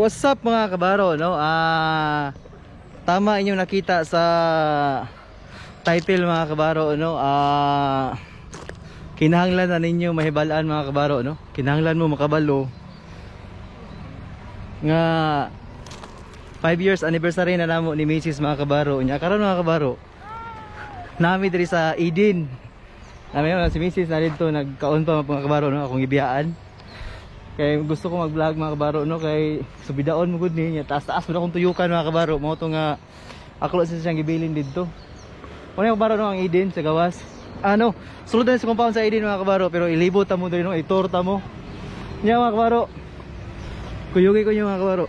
What's up, mga kabaro, no? Tama inyong nakita sa title, mga kabaro, no? Kinahanglan na ninyo mahibalaan, mga kabaro, no? Kinahanglan mo makabalo nga 5 years anniversary na namo ni Mrs., mga kabaro. Nya karon, mga kabaro, nami diri sa Eden. Nami si Mrs. na didto nagkaon pa, mga kabaro, no? Akong ibiyaan. Kay gusto ko mag-vlog, mga kabaro, no, kay subidaon mo gud ni, taas-taas mo akong tuyukan, mga kabaro, mao to nga ako lang siyang gibilin didto. Ano, mga kabaro, no, ang Eden sa gawas. Ano, sulod na sa compound sa Eden, mga kabaro, pero ilibot ta mo diri, no, itour ta mo. Nya, mga kabaro. Kuyugi ko niyo, mga kabaro.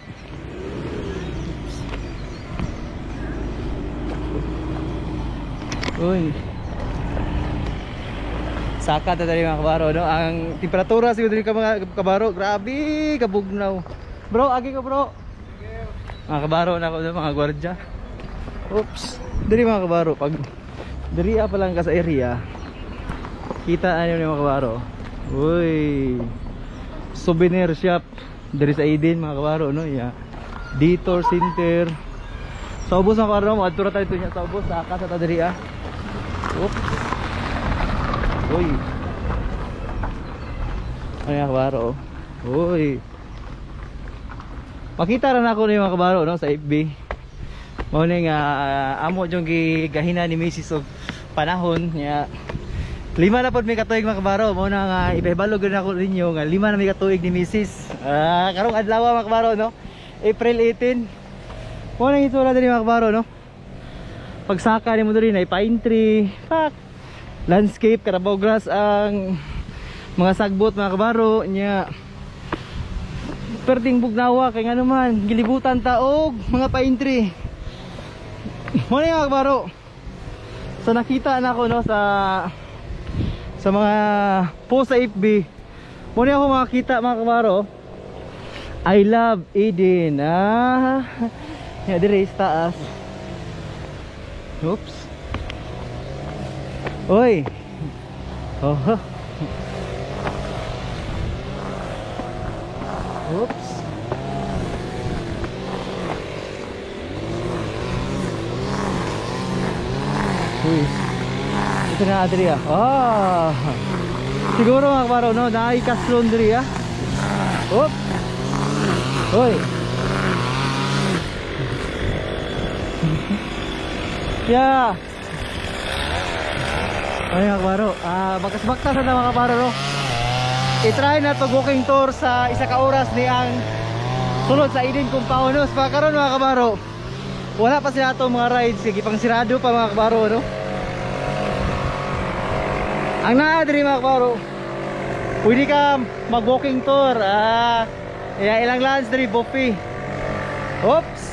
Uy. Saka ta diri, mga kabaro, no. Ang temperatura siguro diri ka, mga kabaro, grabe kabugnaw. Bro, agi ko, bro. Mga kabaro na ako, mga gwardiya. Oops. Diri, mga kabaro, pag diri pa lang ka sa area, kita ano ni mga kabaro. Uy. Souvenir shop diri sa Eden, mga kabaro, no. Yeah. Detour Center. Sa ubos, mga kabaro, mo adto ra tayo niya sa ubos, saka sa ta diri ah. Oops. Uy. Ay, mga kabaro. Uy. Makita ra nako ni, mga kabaro, no, sa FB. Mao ni nga amo jung gigahina ni Mrs. og panahon niya. 5 na pod mi katuig, mga kabaro. Mao na nga ipahibalo gyud nako ninyo nga 5 na mi katuig ni Mrs. Karong adlaw, mga kabaro, no. April 18. Mao nang itsura diri, mga kabaro, no. Pagsaka nimo diri na pine tree. Pak. Landscape, carabao grass ang mga sagbot, mga kabaro, nya. Perding bugnawa kay ngano man gilibutan ta og mga pine tree. Mo ni, mga kabaro. So nakita na ako, no, sa mga post sa FB. Mo ni ako makita, mga kabaro. I love Eden. Nya dire sa taas. Oops. Oy. Oh. Oops. Uy. Ito na diri ah. Ah. Siguro, mga kabaro, no, naay kaslon diri ah. Oops. Oy. Yeah. Ay, mga kabaro, bakas-baktas na, mga kabaro, no. I-try na to walking tour sa isa ka oras ni ang sulod sa Eden compound, no. Sa karon, mga kabaro, wala pa sila atong mga rides, sige pang sirado pa, mga kabaro, no. Ang naa diri, mga kabaro, pwede ka mag walking tour. Ilang lunch diri buffet. Oops.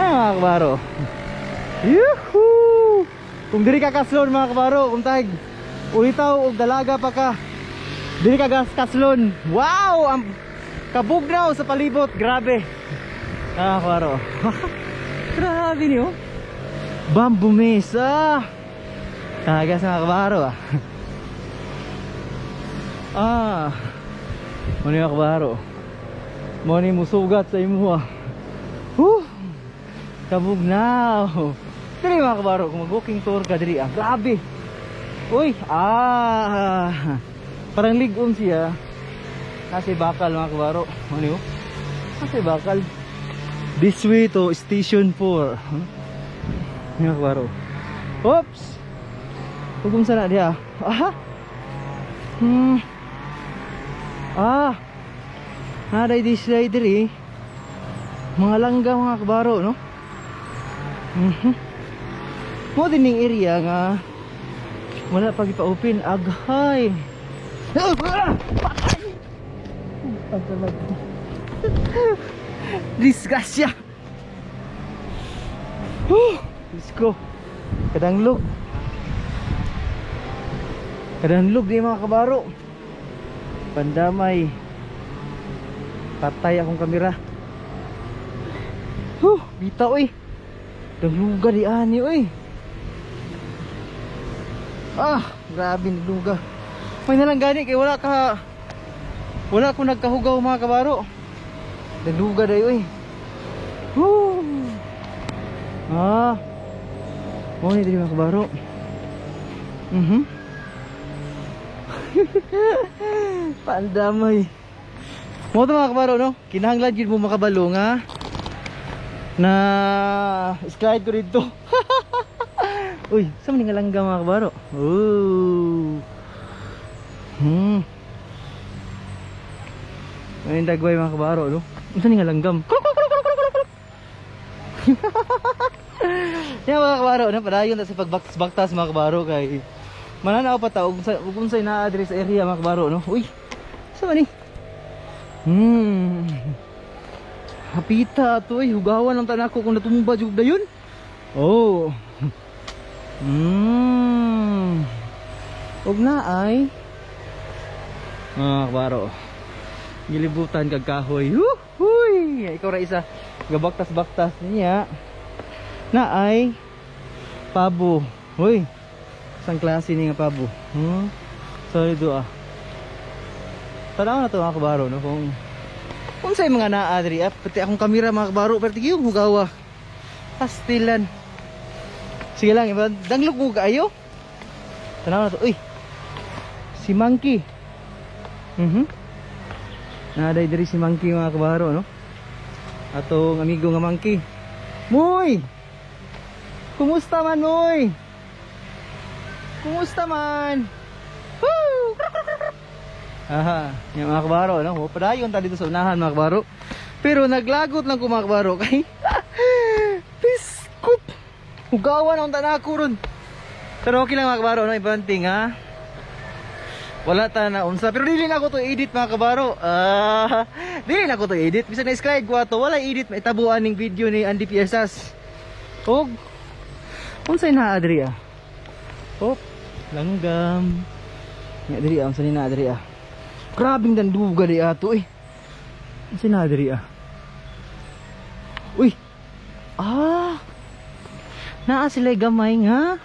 Ay, mga kabaro. Yuhuu! Kung diri ka kaslon, mga kabaro, kung tag ulitaw og dalaga pa ka, diri ka gas kaslon. Wow, ang kabugnaw sa palibot, grabe. Ah, kabaro. Grabe niyo. Bamboo maze. Tagas, mga kabaro ah. Ah. Mo ni, mga kabaro. Mo ni musugat sa imo ah. Huh. Kabugnaw. Diri, mga kabaro, kung mag-walking tour ka diri ah, grabe. Uy, parang ligom siya. Kasi bakal, mga kabaro. Ano yun? Kasi bakal. This way to Station 4. Huh? Mga kabaro. Oops. Huwag sana diha. Aha. Ah. Naday this way diri. Mga langga, mga kabaro, no? Mo din ning area nga wala pa gipa-open, aghay. Patay. Disgrasya. Huh, let's go. Kadanglog. Kadanglog di, mga kabaro. Pandamay. Patay akong kamera. Huh, bita oy. Dangluga di ani oy. Ah, grabe nagluga. May nalang gani kay wala ko nagkahugaw, mga kabaro. Daluga dayo eh. Woo! Ah. Mo ni diri mga kabaro. Pandamay. Mo to mga kabaro no. Kinahanglan gyud mo makabalo nga na slide ko dito. Uy, sa man nga langga mga kabaro? Oh. Ayun dagway mga kabaro no. Unsa ni nga langgam? Kulok kulok kulok kulok kulok. Yan mga kabaro no, padayon ta sa pagbaktas-baktas mga kabaro kay mananaw pa ta og unsay naa diri sa area mga kabaro no. Uy. Sa man ni? Hapita ato ay hugawan lang tanako kung natumba jud dayon. Oh. Og na ay mga kabaro. Gilibutan kag kahoy. Huy! Ikaw ra isa. Gabaktas-baktas niya. Na ay pabo. Huy. Isang klase ni nga pabo. Sorry do ah. Tanaw na to mga kabaro no kung unsay mga naa diri ah, pati akong kamera mga kabaro pero tigiyong hugawa. Pastilan. Sige lang, iba danglog mo kaayo. Tanaw na to. Uy. Si Monkey. Naaday diri si Monkey mga kabaro no. Atong amigo nga Monkey. Moy. Kumusta man moy? Kumusta man? Woo! Aha, yung mga kabaro no. Padayon ta dito sa unahan mga kabaro. Pero naglagot lang ko mga kabaro kay biskut. Hugawan ang tanako ron. Pero okay lang mga kabaro no, ibang ha. Wala ta na unsa pero dili na ako to edit mga kabaro. Ah, dili na ako to edit. Bisag na-scribe ko ato, wala edit maitabuan ning video ni Andy Piesas. Og unsay naa diri ah? Op, langgam. Nya diri ah, unsa ni naa diri ah? Grabing danduga di ato eh. Unsa naa diri ah? Uy. Ah. Naa sila gamay nga.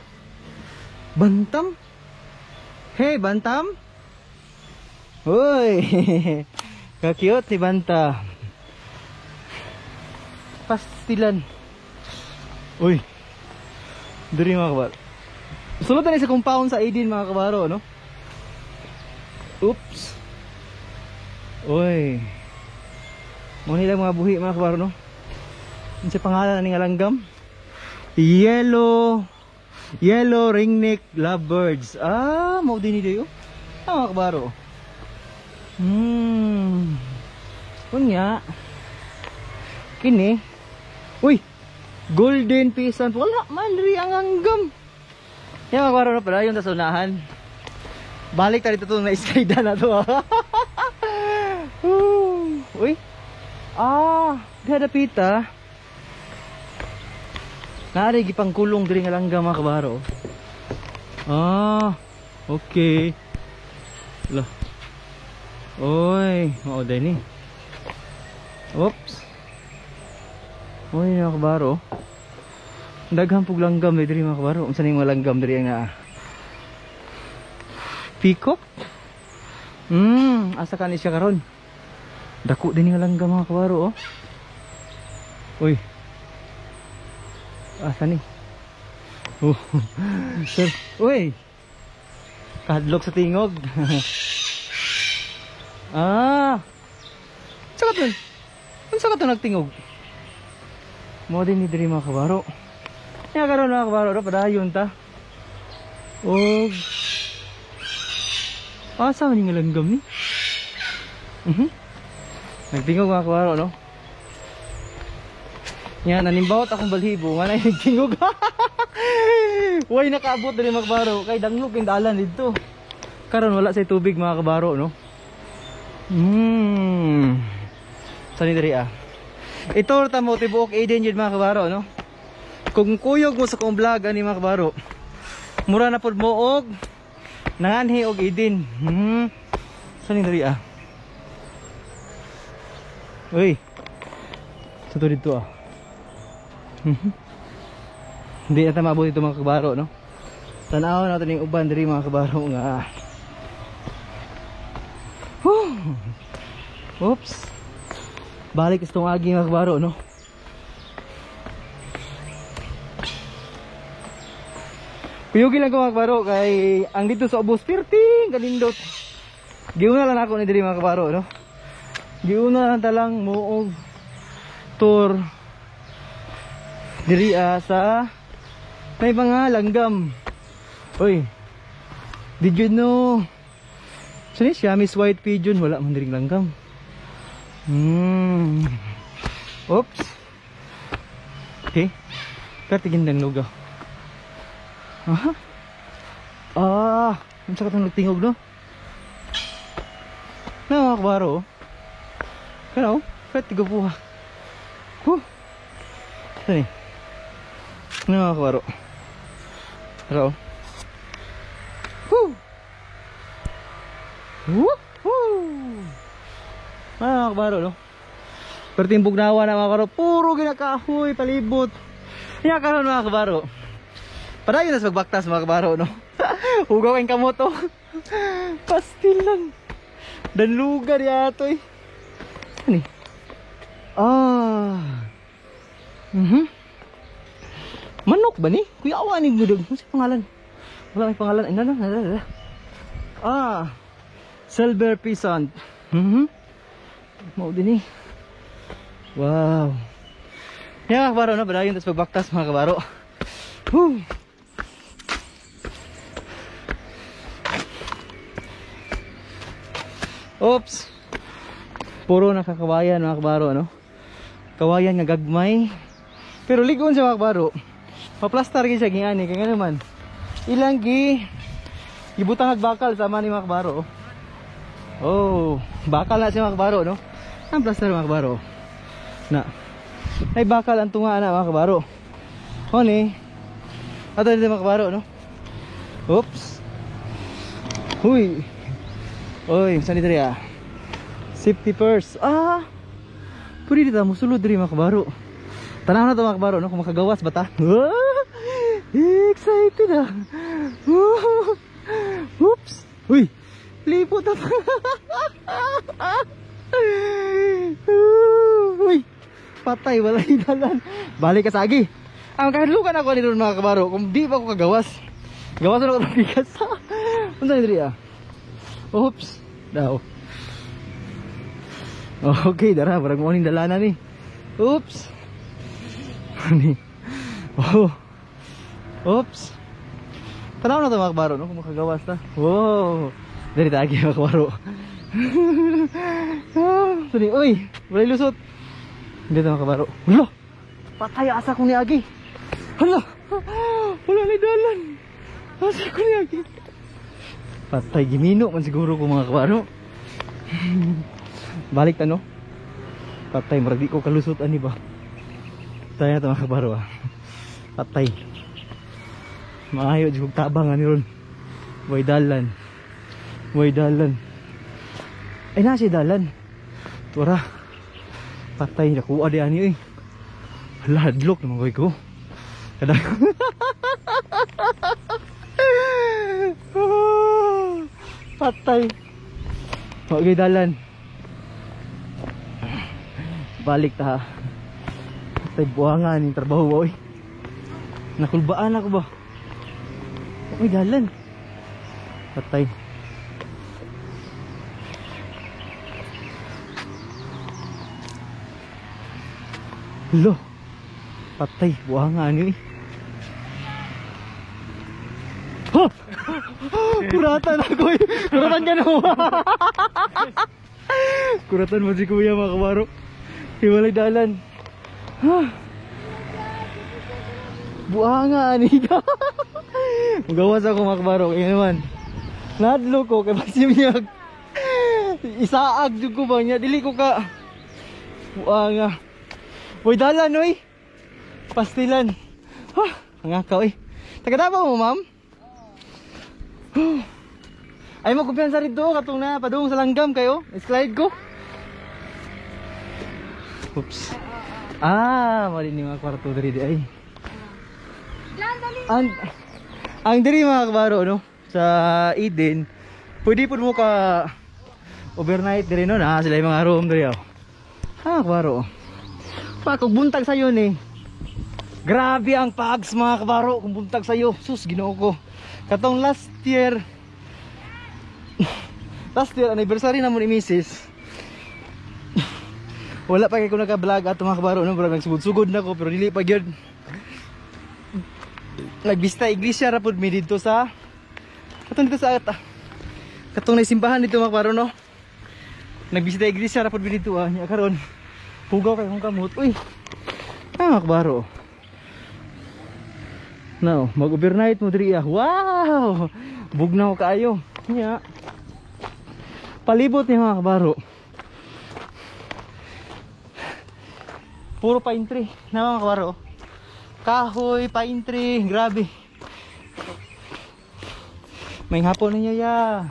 Bantam. Hey, Bantam. Uy. Ka-cute ni Banta. Pastilan. Uy. Diri mga kabaro. Sulod na ni sa compound sa Aiden mga kabaro no. Oops. Uy. Mo nila mga buhi mga kabaro no. Unsa pangalan ani nga langgam? Yellow Yellow ringneck lovebirds. Ah, mao din ni dayo. Ah, mga kabaro. Unya. Kini. Uy. Golden pheasant. Wala man ri ang anggam. Yan mga kabaro no pala yung sa unahan. Balik ta dito to na iskayda na to. Uy. Ah, dapita. Nari gipangkulong diri nga langga mga kabaro. Ah, okay. Lah. Oy, mao din ni. Oops. Oy, mga kabaro. Daghan pug langgam diri mga kabaro. Unsa ning mga langgam diri nga? Peacock? Asa ka ni siya karon? Dako din nga langgam mga kabaro oh. Uy. Asa ni? Oh. Sir, uy. Kahadlok sa tingog. Ah. Unsa ka to? Unsa ka to nagtingog? Mo din ni diri mga kabaro. Nya karon mga kabaro, do padayon ta. Og asa man nga langgam ni? Nagtingog mga kabaro no. Nya nanimbawot akong balhibo nga na nagtingog. Way nakaabot diri mga kabaro kay danglog yung dalan didto. Karon wala say tubig mga kabaro no. Sa ni diri ah. Ito ta mo tibuok Eden yun mga kabaro no. Kung kuyog mo sa kong vlog ani mga kabaro, mura na pud mo og nanganhi og Eden. Sa ni diri ah. Uy. Sa to dito ah. Hindi na ta maabot ito mga kabaro no. Tan-aw natin yung uban diri mga kabaro nga. Whew. Oops. Balik sa itong agi mga kabaro, no? Kuyugin lang ko mga kabaro kay ang dito sa ubos perting kanindot. Giuna lang ako ni diri mga kabaro, no? Giuna lang talang muog tour diri sa may mga langgam. Oy. Did you know? So ni siya Miss White Pigeon, wala man diring langgam. Oops. Okay. Pertigin lang lugaw. Aha. Ah, unsa ka tong nagtingog, no? Na mga kabaro. Pero, pwede ko po ha. Huh. Saan eh? Na mga kabaro. Pero, huh. Woohoo! Mga kabaro, no? Pero timbugnawa na mga kabaro, puro ginakahoy, palibot. Yan karon mga kabaro. Padayon na sa pagbaktas mga kabaro, no? Hugaw kayong kamot, oh. Pastil lang. Danlugar yato, eh. Ano eh? Ah. Manok ba ni? Kuya awa ni gudog. Ano siya pangalan? Wala may pangalan. Ay, na, na, na, na. Ah. Silver peasant. Mao din eh. Wow. Yan mga kabaro, no? Padayon tas pagbaktas mga kabaro. Whew. Oops. Puro nakakawayan mga kabaro, ano? Kawayan nga gagmay. Pero ligon siya mga kabaro. Paplastar gyud siya giani kay ngano man. Ilang gi gibutang ag bakal sama ni mga kabaro. Oh, bakal na siya mga kabaro, no? Ang plastar mga kabaro. Na. Ay bakal ang tunga na mga kabaro. Honi. Ato dito mga kabaro, no? Oops. Huy. Oy, saan dito ah? Safety first. Ah. Pwede dito musulod diri mga kabaro. Tanaw na to mga kabaro, no? Kung makagawas ba ta? Ah, excited ah. Oops. Uy. Lipot na. Uy. Patay, wala dalan. Balik ka sa agi. Ang kahadlukan ako ni ron mga kabaro. Kung di pa ako kagawas. Gawas na ako ng bigas. Unsa ni diri ah? Oops. Daw. Okay, dara, parang morning dalanan ni. Oops. Ani. Oh. Oops. Tanaw na to mga kabaro, no? Kung makagawas ta. Wow. Dali tagi mga kabaro. Sani, oy, walay lusot. Hindi to mga kabaro. Hala. Patay asa ko ni agi. Hala. Wala ni dalan. Asa ko ni agi. Patay gimino man siguro ko mga kabaro. Balik ta, no? Patay, murag di ko kalusot ani ba. Tayo na to mga kabaro, ah. Patay. Maayo jud tabang ani ron. Way dalan. Way dalan. Ay na siya dalan. Tura. Patay nakuha di ani oy. Hala, hadlok naman koy ko. Kada. Patay. Okay dalan. Balik ta. Patay buwangan yung trabaho oy. Nakulbaan ako ba? Okay dalan. Patay. Lo. Patay buwangan ni. Ha! Kuratan ako eh. Kuratan ka na. Kuratan mo si kuya mga kabaro. Hiwalay dalan. Ha! Buhanga ani ka. Magawas ako mga kabaro. Kaya naman. Nadlo ko kay basim niya. Isaag jud ko ba niya. Dili ko ka. Buhanga. Uy dalan oy. Pastilan. Ha! Ang oy. Taga Davao mo, ma'am? Ay mo kumpiyansa rito katong na padung sa langgam kayo. Slide ko. Oops. Ah, mali ni mga kwarto diri di ay. Ang diri mga kabaro, no, sa Eden, pwede pud mo ka overnight diri, no, na sila yung mga room diri oh. Ha, kabaro. Pa, kung buntag sa'yo ni. Grabe ang pags mga kabaro kung buntag sa'yo. Sus, Ginoo ko. Katong last year anniversary na mo ni Mrs. Wala pa kay ko naka-vlog ato mga kabaro no, bro, nagsugod-sugod na ko pero dili pa gyud. Nagbista iglesia ra pud mi didto sa katong dito sa katong naisimbahan dito mga kabaro no. Nagbisita iglesia ra pud mi didto nya karon. Pugaw kay akong kamot. Uy. Ah, mga kabaro. No, mag-overnight mo diri ah. Wow! Bugnaw kaayo. Nya. Palibot ni mga kabaro. Puro pine tree na mga kabaro. Kahoy, pine tree, grabe. May hapon ninyo ya.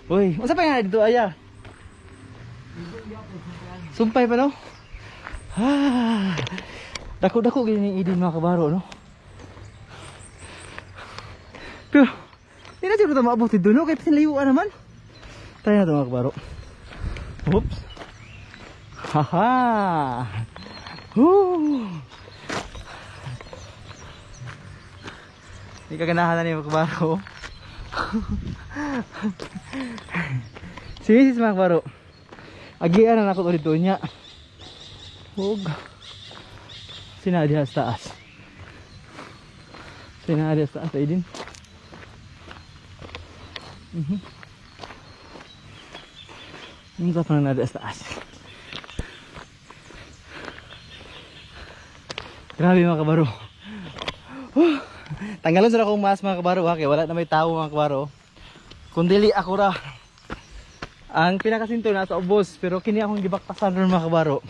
Uy, unsa pa nga dito aya? Sumpay pa no? Ah. Dako-dako gini ning Eden mga kabaro no. Pero di na siguro maabot dito no, kay pinlayuan naman. Tayo na ito mga kabaro. Oops. Haha. Woo. Hindi ka ganahan na ni mga kabaro. Si Mrs. mga kabaro. Agian na nako ulit doon niya. Hug. Sinadi sa taas. Sinadi sa taas ay din. Unsa pa na sa taas. Grabe mga kabaro. Tanggalon sa akong mask mga kabaro ha, kay wala na may tao mga kabaro. Kung dili ako ra. Ang pinakasinto nasa ubos, pero kini akong gibaktasan ron mga kabaro.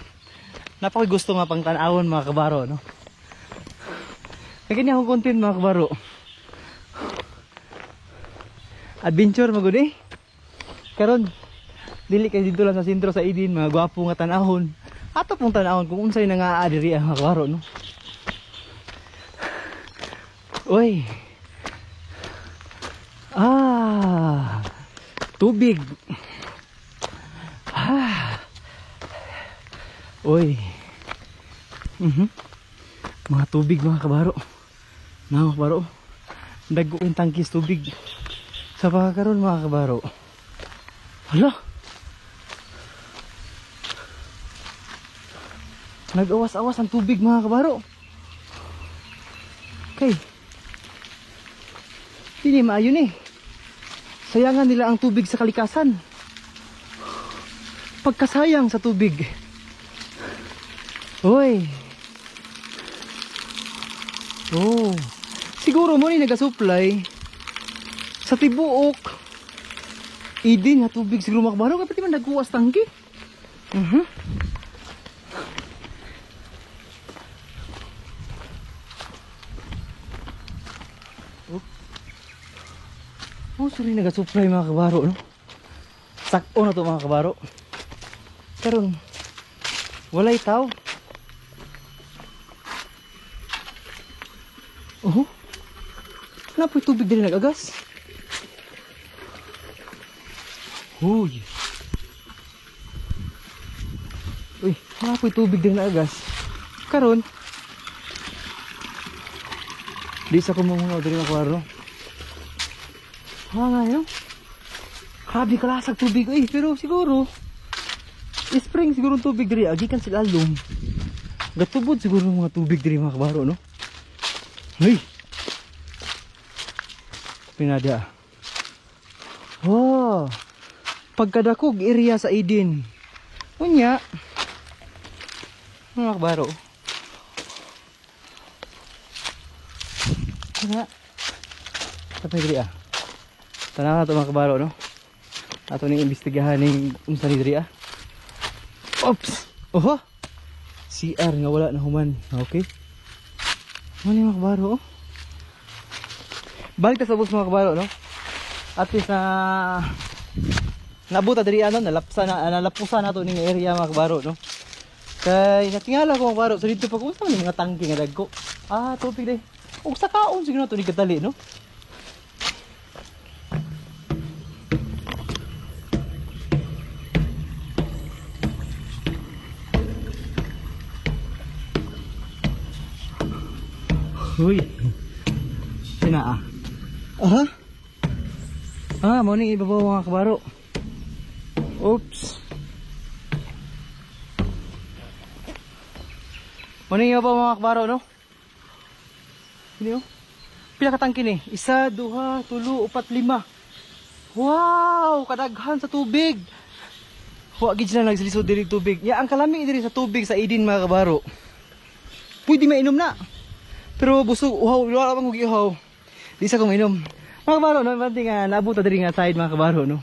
Napaka gusto nga pang tan-awon mga kabaro no. Kaya kini akong content mga kabaro. Adventure magud eh. Karon dili kay dito lang sa sentro sa Eden, mga gwapo nga tan-awon. Ato pong tan-awon kung unsay nang-aa diri ang mga kabaro no. Uy. Ah. Tubig. Ah. Uy. Mga tubig mga kabaro. Mga kabaro. Dagko yung tangkis tubig. Sa pagkakaroon mga kabaro. Hala. Nag-awas-awas ang tubig mga kabaro. Okay. Hindi maayon eh. Sayangan nila ang tubig sa kalikasan. Pagkasayang sa tubig. Uy. Oh. Siguro mo ni nagasupply sa tibuok. Eden nga tubig siguro mga kabaro. Kapag man nagkuwas tangki. Oh, sorry nagasupply mga kabaro no. Sakto na to mga kabaro. Karon walay tao. Oh. Napoy tubig diri nag-agas. Huy. Uy, napoy tubig diri nag-agas. Karon di sa kumungunaw diri mga kabaro. Ha nga yun. Grabe kalasag tubig eh, pero siguro spring siguro tubig diri, agikan sila alum. Gatubod siguro mga tubig diri mga kabaro no. Hey. Pinada. Oh. Pagkadakog area sa Eden. Unya. Mga kabaro. Nga. Tapay diri ah. Tanaw na ito mga kabaro no. Ato ning imbestigahan ning unsa ni diri ah. Oops. Oho. CR nga wala na human. Okay. Ano mga kabaro? Balik ta sa bus mga kabaro no. At least na nabuta diri ano, nalapsa na nalapusan nato ning area mga kabaro no. Kay natingala ko mga kabaro so dito pa kung unsa man mga tangki nga dagko. Ah, tubig day. Ug sa kaon siguro nato ni kadali no. Uy. Sina ah. Aha. Ah, mao ning ibabaw, mga kabaro. Oops. Mao ning ibabaw, mga kabaro, no? Hindi oh. Pila ka tangke ni? Isa, duha, tulo, upat, lima. Wow, kadaghan sa tubig. Wa gid sila nagsilisod diri tubig. Ya, ang kalami diri sa tubig sa Eden, mga kabaro. Pwede mainom na. Pero busog, uhaw, wala pang ihaw. Di sa kong inom. Mga kabaro, no, bante nga naabot ta diri nga side, mga kabaro, no.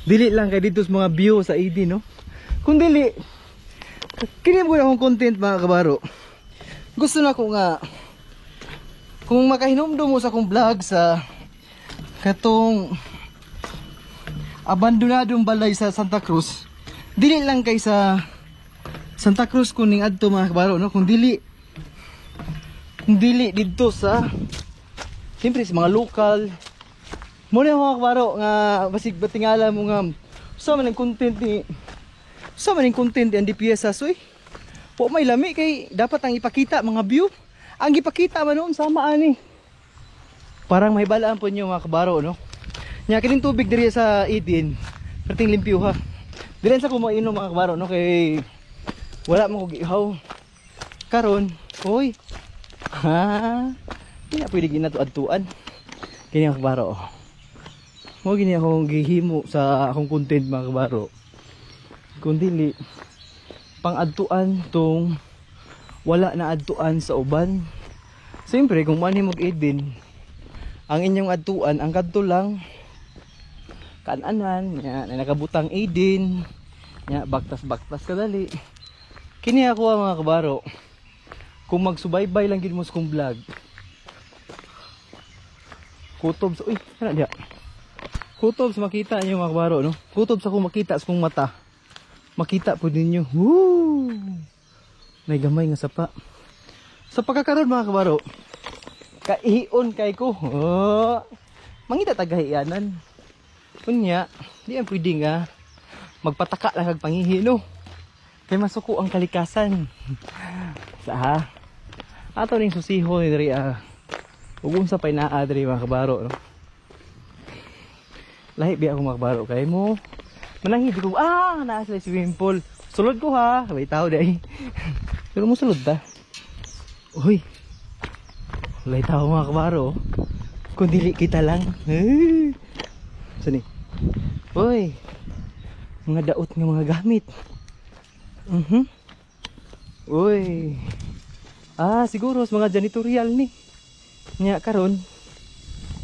Dili lang kay dito sa mga view sa Eden, no. Kung dili kini mo akong content, mga kabaro. Gusto na ko nga kung makahinumdum mo sa akong vlog sa katong abandonadong balay sa Santa Cruz, dili lang kay sa Santa Cruz kuning adto, mga kabaro, no, kung dili didto sa siyempre sa mga lokal mo na, mga kabaro, nga basig batingala mo nga sa man ang content ni Andy Piezas, uy, wa may lami kay dapat ang ipakita mga view, ang ipakita man noon sama ani parang mahibalaan po niyo, mga kabaro, no. Nya kining tubig diri sa Eden perting limpyo ha. Dili sa ko mainom, mga kabaro, no, kay wala mo ko gihaw karon. Oy ha, di na pwede ginatu-adtuan kini, mga kabaro. Mo gini akong gihimo sa akong content, mga kabaro, kung dili pang-adtuan tong wala na adtuan sa uban. Siyempre kung mani mo Eden, ang inyong adtuan ang kadto lang kananan nya na nakabutang Eden nya baktas-baktas kadali. Kini ako ah, mga kabaro, kung magsubaybay lang gid mo sa kong vlog, kutob sa, uy, kana diha, kutob sa makita niyo, mga kabaro, no. Kutob sa kung makita sa kong mata, makita po ninyo. Woo! May gamay nga sapa sa pagkakaroon, mga kabaro. Kaihion kay ko. Oh, mangita tagahiyanan. Unya di ang pwede nga magpataka lang kag pangihi, no, kay masuko ang kalikasan sa ha. Ato ning susiho ni diri ah, ug unsa pay naa diri, mga kabaro, no. Lahi biya ako, mga kabaro, kay mo mananghid ko. Ah, naa sila swimming pool. Sulod ko ha, may tao dai, pero mo sulod ta. Uy, walay tao, mga kabaro, kung dili kita lang. Eh. Sani? Uy, mga daot nga mga gamit. Uy. Ah, siguro sa mga janitorial ni. Nya karon.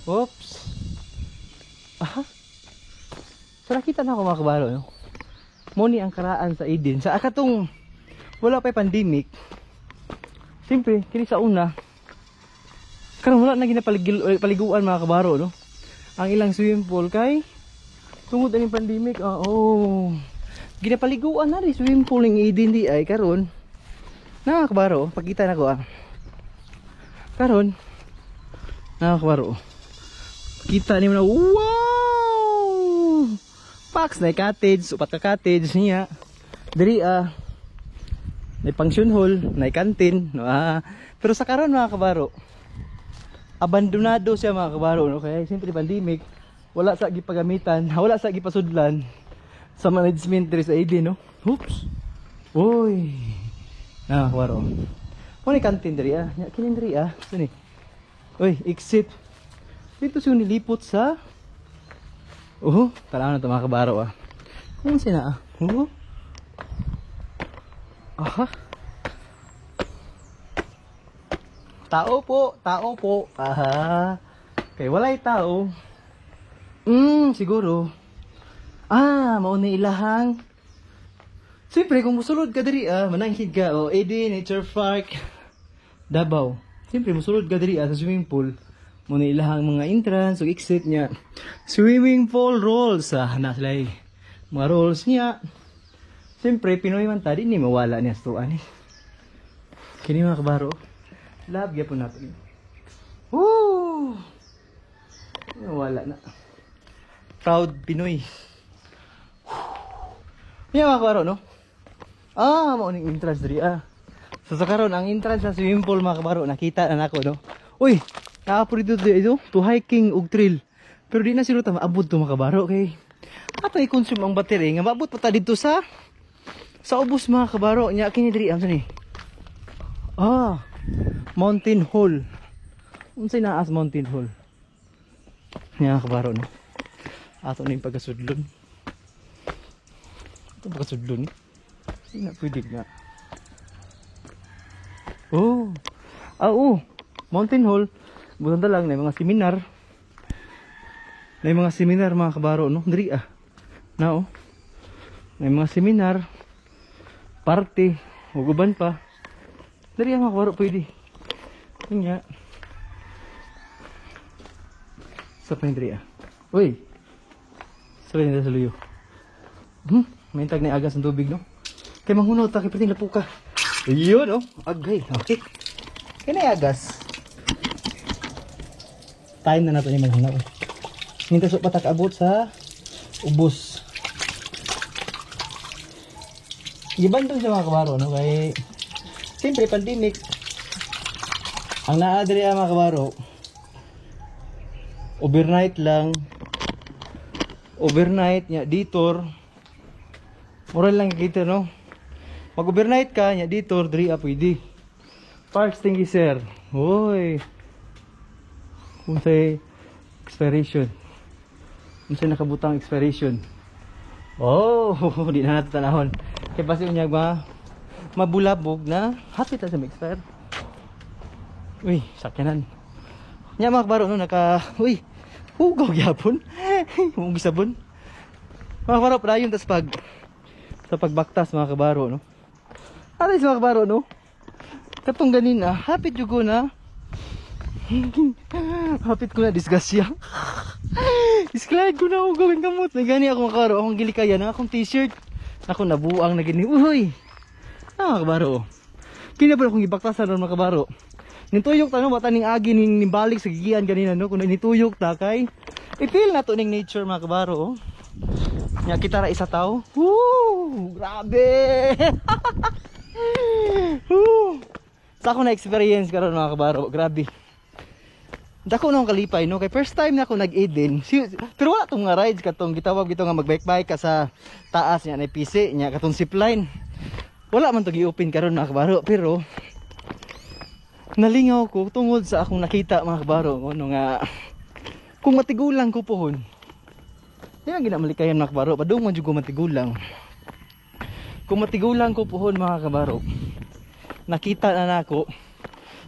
Oops. Aha. So nakita na ako, mga kabaro, no? Mo ni ang karaan sa Eden. Sa akatong wala pa pandemic. Siyempre, kini sa una. Karon wala na ginapaliguan, mga kabaro, no? Ang ilang swimming pool kay tungod aning pandemic, ah, oh. Ginapaliguan na rin swimming pool ng Eden di ay karon. Na kabaro, pagkita na ko ah. Karon. Na kabaro. Kita ni mo na, wow! Pax na cottage, upat ka cottage niya. Diri ah may function hall, may canteen, no, ah. Pero sa karon, mga kabaro, abandonado siya, mga kabaro, no, kaya siyempre pandemic, wala sa gipagamitan, wala sa gipasudlan sa management diri sa Eden, no. Oops. Uy. Na, kabaro. Mo ni canteen diri ah. Nya kini diri ah. Sini. Uy, exit. Dito siya nilipot sa. Oh, tanaw na to, mga kabaro ah. Kung sina ah. Oh. Aha. Tao po, tao po. Aha. Kay walay tao. Siguro. Ah, mao na ilahang. Siyempre, kung musulod ka diri ah, mananghid ka o Eden Nature Park, Davao. Siyempre, musulod ka diri ah, sa swimming pool. Mao na ilahang mga entrance ug exit niya. Swimming pool rolls ah, na sila eh. Mga rolls niya. Siyempre, Pinoy man ta, di ni mawala niya sa tuan eh. Kini, mga kabaro. Love gyapon natin. Woo! Wala na. Proud Pinoy. Yan, mga kabaro, no? Ah, mao ning entrance diri ah. So sa karon, ang entrance sa swimming pool, mga kabaro, nakita na nako, no. Uy, naa po dito dito to hiking ug trail. Pero di na siguro ta maabot to, mga kabaro, kay ato i-consume ang battery nga maabot pa ta dito sa ubos, mga kabaro. Nya kini diri, unsa ni? Ah, Mountain Hall. Unsay naa sa Mountain Hall? Nya, mga kabaro, no. Ato na yung pagkasudlon. Ato pagkasudlon. Hindi na pwede nga. Oh. Ah, oh. Mountain Hall. Butan lang na mga seminar. Na mga seminar, mga kabaro, no. Diri ah. Na oh. Na mga seminar. Party. Ug uban pa. Diri ah, mga kabaro, pwede. Yun nga. Sa pa diri ah. Uy. Sa pa sa luyo. May tag na agas ng tubig, no. Kay manghunot ta kay perting lapuka. Ayun oh, agay. Okay. Kay na agas. Time na nato ni manghunot. Hinta so pa abot sa ubos. Giban sa mga kabaro, no, kay siyempre pandemic. Ang naa diri ah, mga kabaro, overnight lang. Overnight nya detour. Mura lang kita, no. Mag overnight ka nya detour diri ah, pwede. Parks, thank you, sir. Hoy. Unsay expiration? Unsay nakabutang expiration? Oh, di na nato tanahon. Kay basi unya ba mabulabog na hapit na sa expire. Uy, sakyanan. Nya, mga kabaro, no, naka uy, hugaw gyapon. Mong gisabon. Mga kabaro, padayon tas pag sa pagbaktas, mga kabaro, no. Aray sa mga kabaro, no. Katong ganin na, hapit jud ko na. Hapit ko na disgrasya. Isklide ko na ako gawin kamot. May gani ako, mga kabaro, akong gilikayan ang akong t-shirt. Ako nabuang na gini. Uy. Ah, mga kabaro. Kina ba akong gibaktasan ron, mga kabaro? Nituyok ta, no, bata ning agi ning nimbalik sa gigian ganina, no, kung nituyok ta kay i-feel na to ning nature, mga kabaro, oh. Nya kita ra isa tawo. Woo! Grabe. Woo! Sa ako na experience karon, mga kabaro, grabe. Dako na akong kalipay, no, kay first time na ako nag-Eden. Pero wala tong nga rides katong gitawag gito nga mag-bike-bike ka sa taas niya na PC niya katong zipline. Wala man to gi-open karon, mga kabaro, pero nalingaw ko tungod sa akong nakita, mga kabaro, ano nga kung matigulang ko pohon. Di lang ginamalikayan, mga kabaro, padung man jud ko matigulang. Kung matigulang ko pohon, mga kabaro, nakita na nako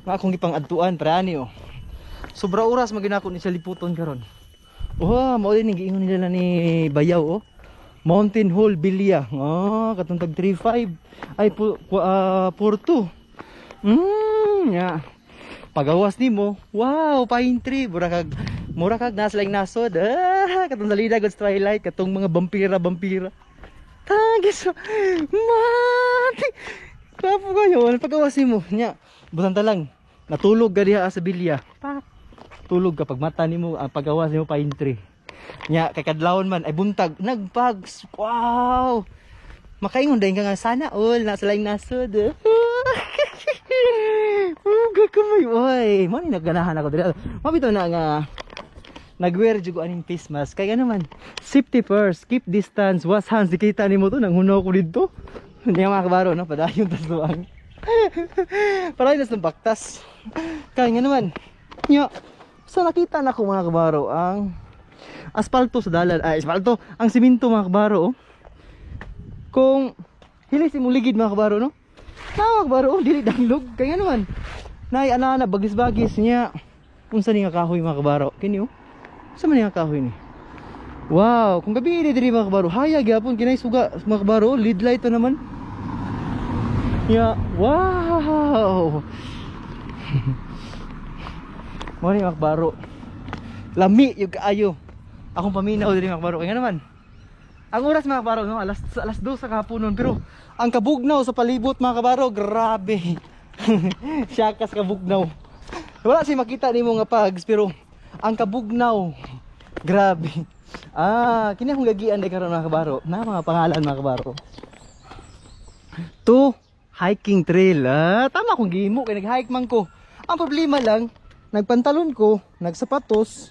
nga akong gipang-adtuan pre ani oh. Sobra oras man ginako ni sa liputon karon. Oh, mao din giingon nila ni Bayaw oh. Mountain Hall Bilya. Oh, katong tag 35 ay 42. Ya. Pagawas nimo, wow, pine tree, mura kag nasa lang nasod. Ah, katong salida good twilight, katong mga vampira vampira. Tagis. Mati. Kapo kayo, pagawas nimo, nya. Butan ta lang. Natulog ka diha sa bilya. Pak. Tulog ka pag mata nimo, ang pagawas nimo pine tree. Nya kay kadlawon man ay buntag nagpag. Wow. Makaingon dayon ka nga sana all nasa laing nasod. Uga kamay oy. Mo ni nagganahan ako diri. Mabito na nga nagwear jud ko aning face mask kay ano man, safety first, keep distance, wash hands. Di kita nimo to nang hunaw ko didto. Hindi nga, mga kabaro, no, padayon tas duang. Padayon tas ng baktas. Kay nga naman. Nya, sa nakita na ko, mga kabaro, ang asfalto sa dalan, ay asfalto, ang simento, mga kabaro, oh. Kung hilis imong ligid, mga kabaro, no. Na, mga kabaro, oh, dili danglog kay nga naman. Nay ana na bagis-bagis niya. Unsa ni nga kahoy, mga kabaro? Kini oh. Unsa man ni nga kahoy ni? Wow, kung gabi ni diri, mga kabaro, haya gyapon kinay suga, mga kabaro, lead light to naman. Ya, wow. Mo ni, mga kabaro. Lami yung kaayo. Akong paminaw diri, mga kabaro. Kaya nga naman. Ang oras, mga kabaro, no, alas 2 sa kahaponon, pero ang kabugnaw sa palibot, mga kabaro, grabe. Siyakas kabugnaw. Wala si makita nimo nga pags, pero ang kabugnaw, grabe. Ah, kini akong gagian day karon, mga kabaro. Na mga pangalan, mga kabaro. To Hiking trail. Ah, tama akong gihimo kay nag-hike man ko. Ang problema lang, nagpantalon ko, nagsapatos.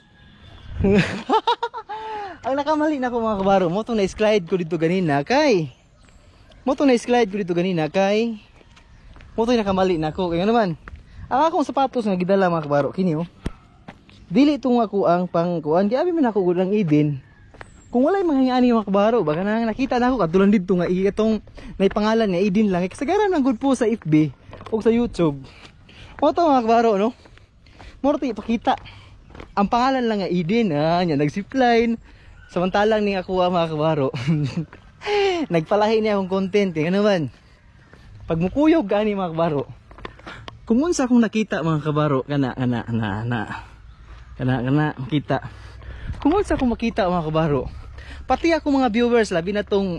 Ang nakamali na ko, mga kabaro, mo tong na-slide ko dito ganina kay. Mo tong na-slide ko dito ganina kay. Mo tong nakamali na ko. Kaya naman, ang akong sapatos nga gidala, mga kabaro, kini oh. Dili itong ako ang pangkuan. Kaya abi man ako lang idin. Kung walay mga ani, mga kabaro, baka na nakita na ako katulan dito nga itong may pangalan nga Eden lang. Kasagaran ng good po sa FB o sa YouTube. Mo to, mga kabaro, no? Mo to ipakita. Ang pangalan lang nga Eden, ah, nya nag-zipline. Samantalang ning ako, ah, mga kabaro, nagpalahi niya akong content, eh. Ano man? Pag mukuyog gani, mga kabaro. Kung unsa akong nakita, mga kabaro, kana kana kana na. Kana kana makita. Kung unsa akong makita, mga kabaro, pati ako mga viewers, labi na tong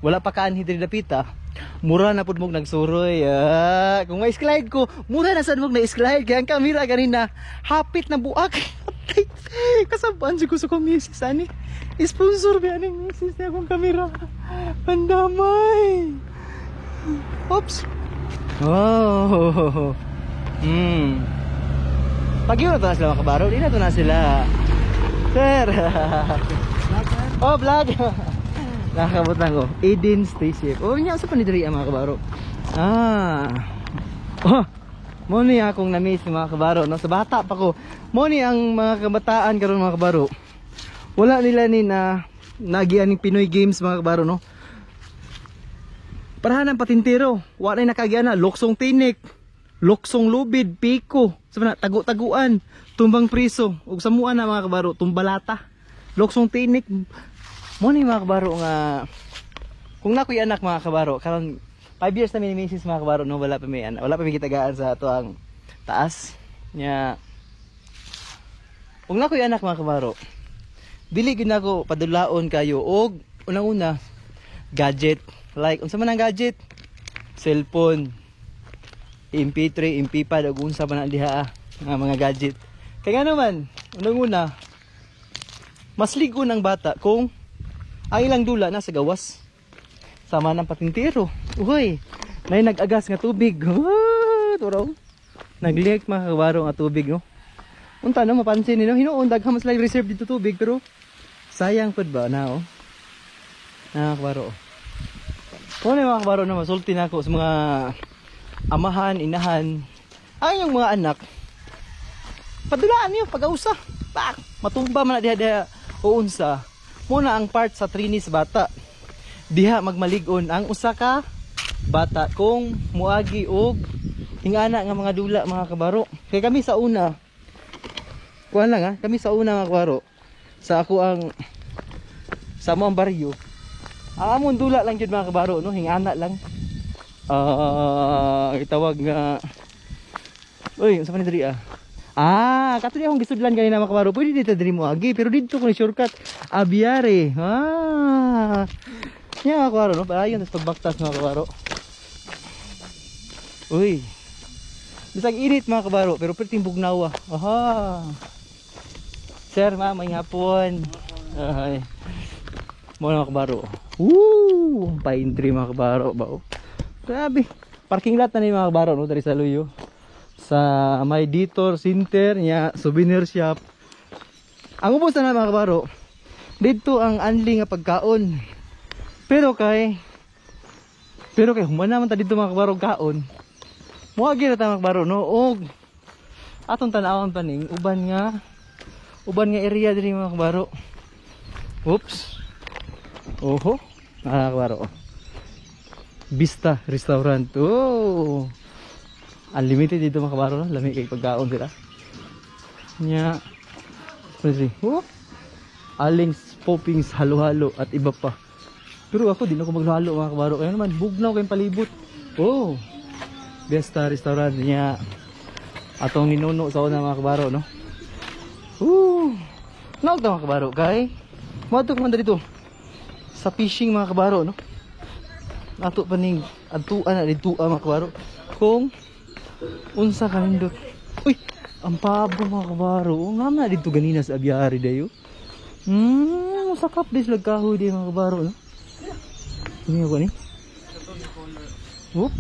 wala pa kaanhi diri dapita, mura na pud mog nagsuroy. Ah, kung may slide ko, mura na sad mog na slide kaya ang kamera ganina hapit na buak. Kasabaan si ko sa kong misis ani. Sponsor ba ani misis niya akong kamera. Pandamay. Oops. Oh. Pagyo na to na sila, mga kabaro. Di na to na sila. Sir. Oh, vlog. Nakakabot lang ko. Eden Station. Oh, nya sa panidiri ang mga kabaro. Ah. Oh. Mo ni akong na-miss, mga kabaro, no? Sa bata pa ko. Mo ni ang mga kabataan karon, mga kabaro. Wala nila ni na nagian ning Pinoy Games, mga kabaro, no. Parahan ng patintero. Wala na nakagian na luksong tinik, luksong lubid, piko, sa na tagu-taguan, tumbang priso, ug samuan na, mga kabaro, tumbalata. Luksong tinik. Mo ni, mga kabaro, nga kung nakoy anak, mga kabaro, karon 5 years na mi ni misis, mga kabaro, no, wala pa may anak, wala pa may gitagaan sa ato ang taas. Nya kung nakoy anak, mga kabaro, dili gyud nako padulaon kayo og unang-una gadget. Like unsa man ang gadget? Cellphone, MP3, MP5 ug unsa pa na diha ah, nga mga gadget. Kay nga naman, unang-una mas ligo ng bata kung ang ilang dula nasa gawas. Sama ng patintero. Uy, may nag-agas nga tubig. Ah, turaw. Nag-leak, mga kabaro, nga tubig, no. Unta no mapansin ni no, hinuon daghan mas like reserve dito tubig pero sayang pud ba na oh. Nakakabaro. Kung ano, mga kabaro, na masulti na ako sa mga amahan, inahan, ang yung mga anak, padulaan niyo pag-ausa. Pak, matumba man na diha diha o unsa. Muna ang part sa trinis bata. Diha magmalig-on ang usa ka bata kung muagi og hingana nga mga dula, mga kabaro. Kay kami sa una, kuan lang ha, kami sa una, mga kabaro, sa ako ang sa mo ang baryo. Ang amon dula lang jud, mga kabaro, no, hingana lang. Ah, itawag nga. Uy, unsa pa ni diri ah? Ah, kato akong gisudlan kanina, mga kabaro. Pwede dito diri mo agi, pero dito ko ni shortcut. Abiare. Ah. Nya, mga kabaro, no, ayon tas pagbaktas, mga kabaro. Uy. Bisag init, mga kabaro, pero perting bugnawa. Aha. Sir, ma'am, may hapon. Ay. Mo mga kabaro. Woo! Pine tree, mga kabaro ba oh. Grabe. Parking lot na ni, mga kabaro, no, diri sa Luyo. Sa may Detour Center nya, souvenir shop. Ang ubos na, mga kabaro. Dito ang anli nga pagkaon. Pero kay human naman ta dito, mga kabaro, kaon. Moagi na ta, mga kabaro, no, og atong tan-awon pa ning uban nga area diri, mga kabaro. Oops. Oho, mga kabaro. Vista Restaurant. Oh. Unlimited dito, mga kabaro, no? Lami kay pagkaon sila. Nya. Pwede. Oh. Alings, poppings, halo-halo at iba pa. Pero ako di na ako maghalo, mga kabaro. Kaya naman bugnaw kayong palibot. Oh. Vista Restaurant niya. Atong ninuno sa una, mga kabaro, no. Woo! Naog ta, mga kabaro, kay moadto ko man dito sa fishing, mga kabaro, no. Ato pa ning adtuan na dito, mga kabaro. Kung unsa kanindot. Uy, ang pabo, mga kabaro. Nga man dito ganina sa abyari dayo. Sakap dis lag kahoy di, mga kabaro, no. Ini ako ni. Whoop.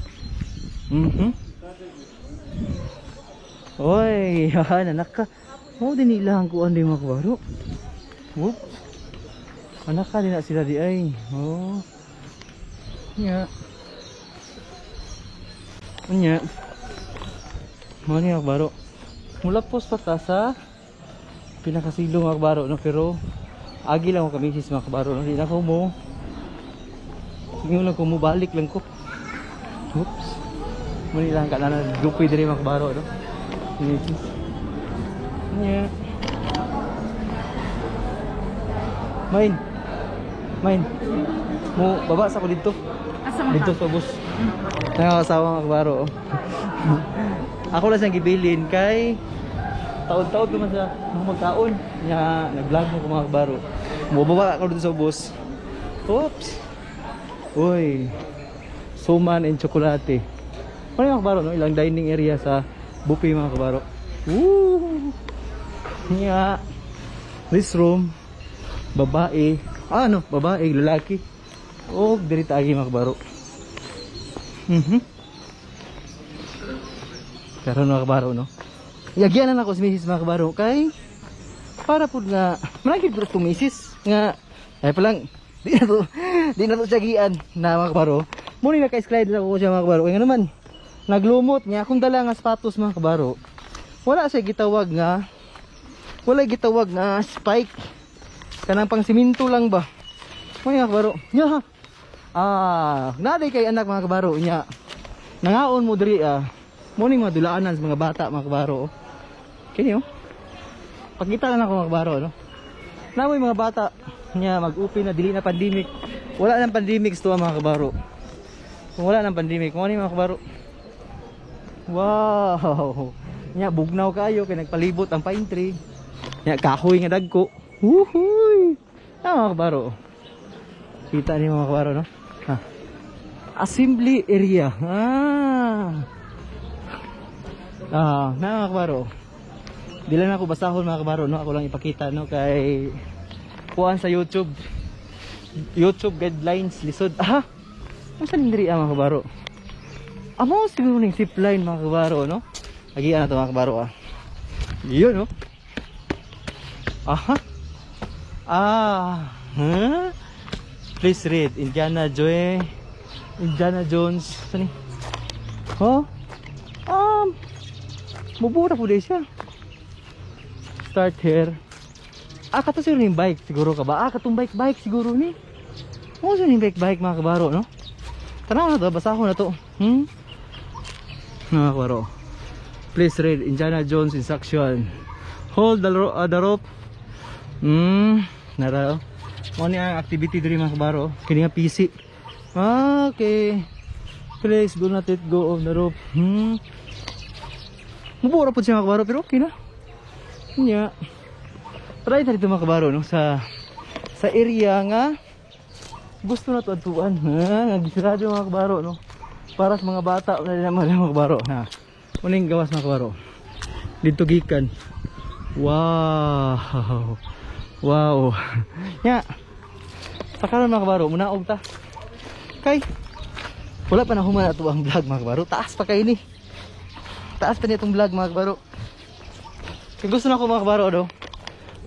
Oy, yan, anak ka. Oh, din nila ang kuan di, mga kabaro. Whoops. Anak ka din na sila di ay. Oh. Nya. Unya. Mo ni, mga kabaro. Mula pos pa ta sa pinakasilong, mga kabaro, no, pero agi lang ko kami sis, mga kabaro, no. Di na ko mo. Ingon lang ko mo balik lang ko. Oops. Mo ni lang ka na grupo diri, mga kabaro, no. Misis. Nya. Main. Main. Mo baba sa ko dito. Asa man Dito ka? sa bus. Nang asawa, mga kabaro, oh. Ako lang siyang gibilin kay taon-taon naman sa mga magkaon. Nya nag-vlog mo ko, mga kabaro. Mo baba ako dito sa bus. Oops. Uy. Suman and chocolate. Ano, mga kabaro, no? Ilang dining area sa buffet, mga kabaro. Woo! Nya. This room, babae. Ah, ano, babae, lalaki. Oh, diri taagi, mga kabaro. Karon, mga kabaro, no. Yagyan na ako si Mrs., mga kabaro, kay para pud nga malagi pud itong misis nga ay palang di na to siya gian na, mga kabaro. Muni naka-slide na ko siya, mga kabaro. Kaya nga naman naglumot niya akong dala nga sapatos, mga kabaro. Wala gitawag nga spike, kanang pang siminto lang ba. Mo, mga kabaro. Nya. Ah, naday kay anak, mga kabaro, nya. Nangaon mo diri ah. Mo ning mga dulaanan sa mga bata, mga kabaro. Oh. Kini oh. Pakita na ako, mga kabaro, no. Namoy mga bata nya mag-upi na dili na pandemic. Wala nang pandemic sa tuwa, mga kabaro. Kung wala nang pandemic, mo ni, mga kabaro. Wow. Nya bugnaw kayo kay nagpalibot ang pine tree. Nya kahoy nga dagko. Wuhuy. Ah, mga kabaro. Kita ni, mga kabaro, no? Ha. Assembly area. Ah. Ah, na, mga kabaro. Di lang ako basahon, mga kabaro, no. Ako lang ipakita, no, kay kuan sa YouTube. YouTube guidelines lisod. Ah. Unsa ning diri ah, mga kabaro? Amo siguro ning zipline, mga kabaro, no. Agian na to, mga kabaro, ah. Yun, no. Aha. Ah. Huh? Please read Indiana Joy Indiana Jones. Saan ni? Oh? Mubura po din siya. Start here. Ah, kato siguro yung bike. Siguro ka ba? Ah, katong bike bike siguro ni. Mo siguro yung bike bike, mga kabaro, no? Tanaw na to, basahon na to. Mga kabaro. Please read Indiana Jones instruction. Hold the rope. Nara. Oh. Mo ni ang activity diri, mga kabaro. Kini nga PC. Ah, okay. Please do not let go of the rope. Mubura po siya, mga kabaro, pero okay na. Nya. Try ta dito, mga kabaro, no, sa area nga gusto na to adtuan. Ha, nagisirado, mga kabaro, no. Para sa mga bata na din naman, mga kabaro. Ha. Muning gawas, mga kabaro. Dito gikan. Wow. Wow. Nya. Sa karon, mga kabaro, munaog ta. Kay wala pa na human ato ang vlog, mga kabaro. Taas pa kay ni. Taas pa niya itong vlog, mga kabaro. Kay gusto na ko, mga kabaro, no.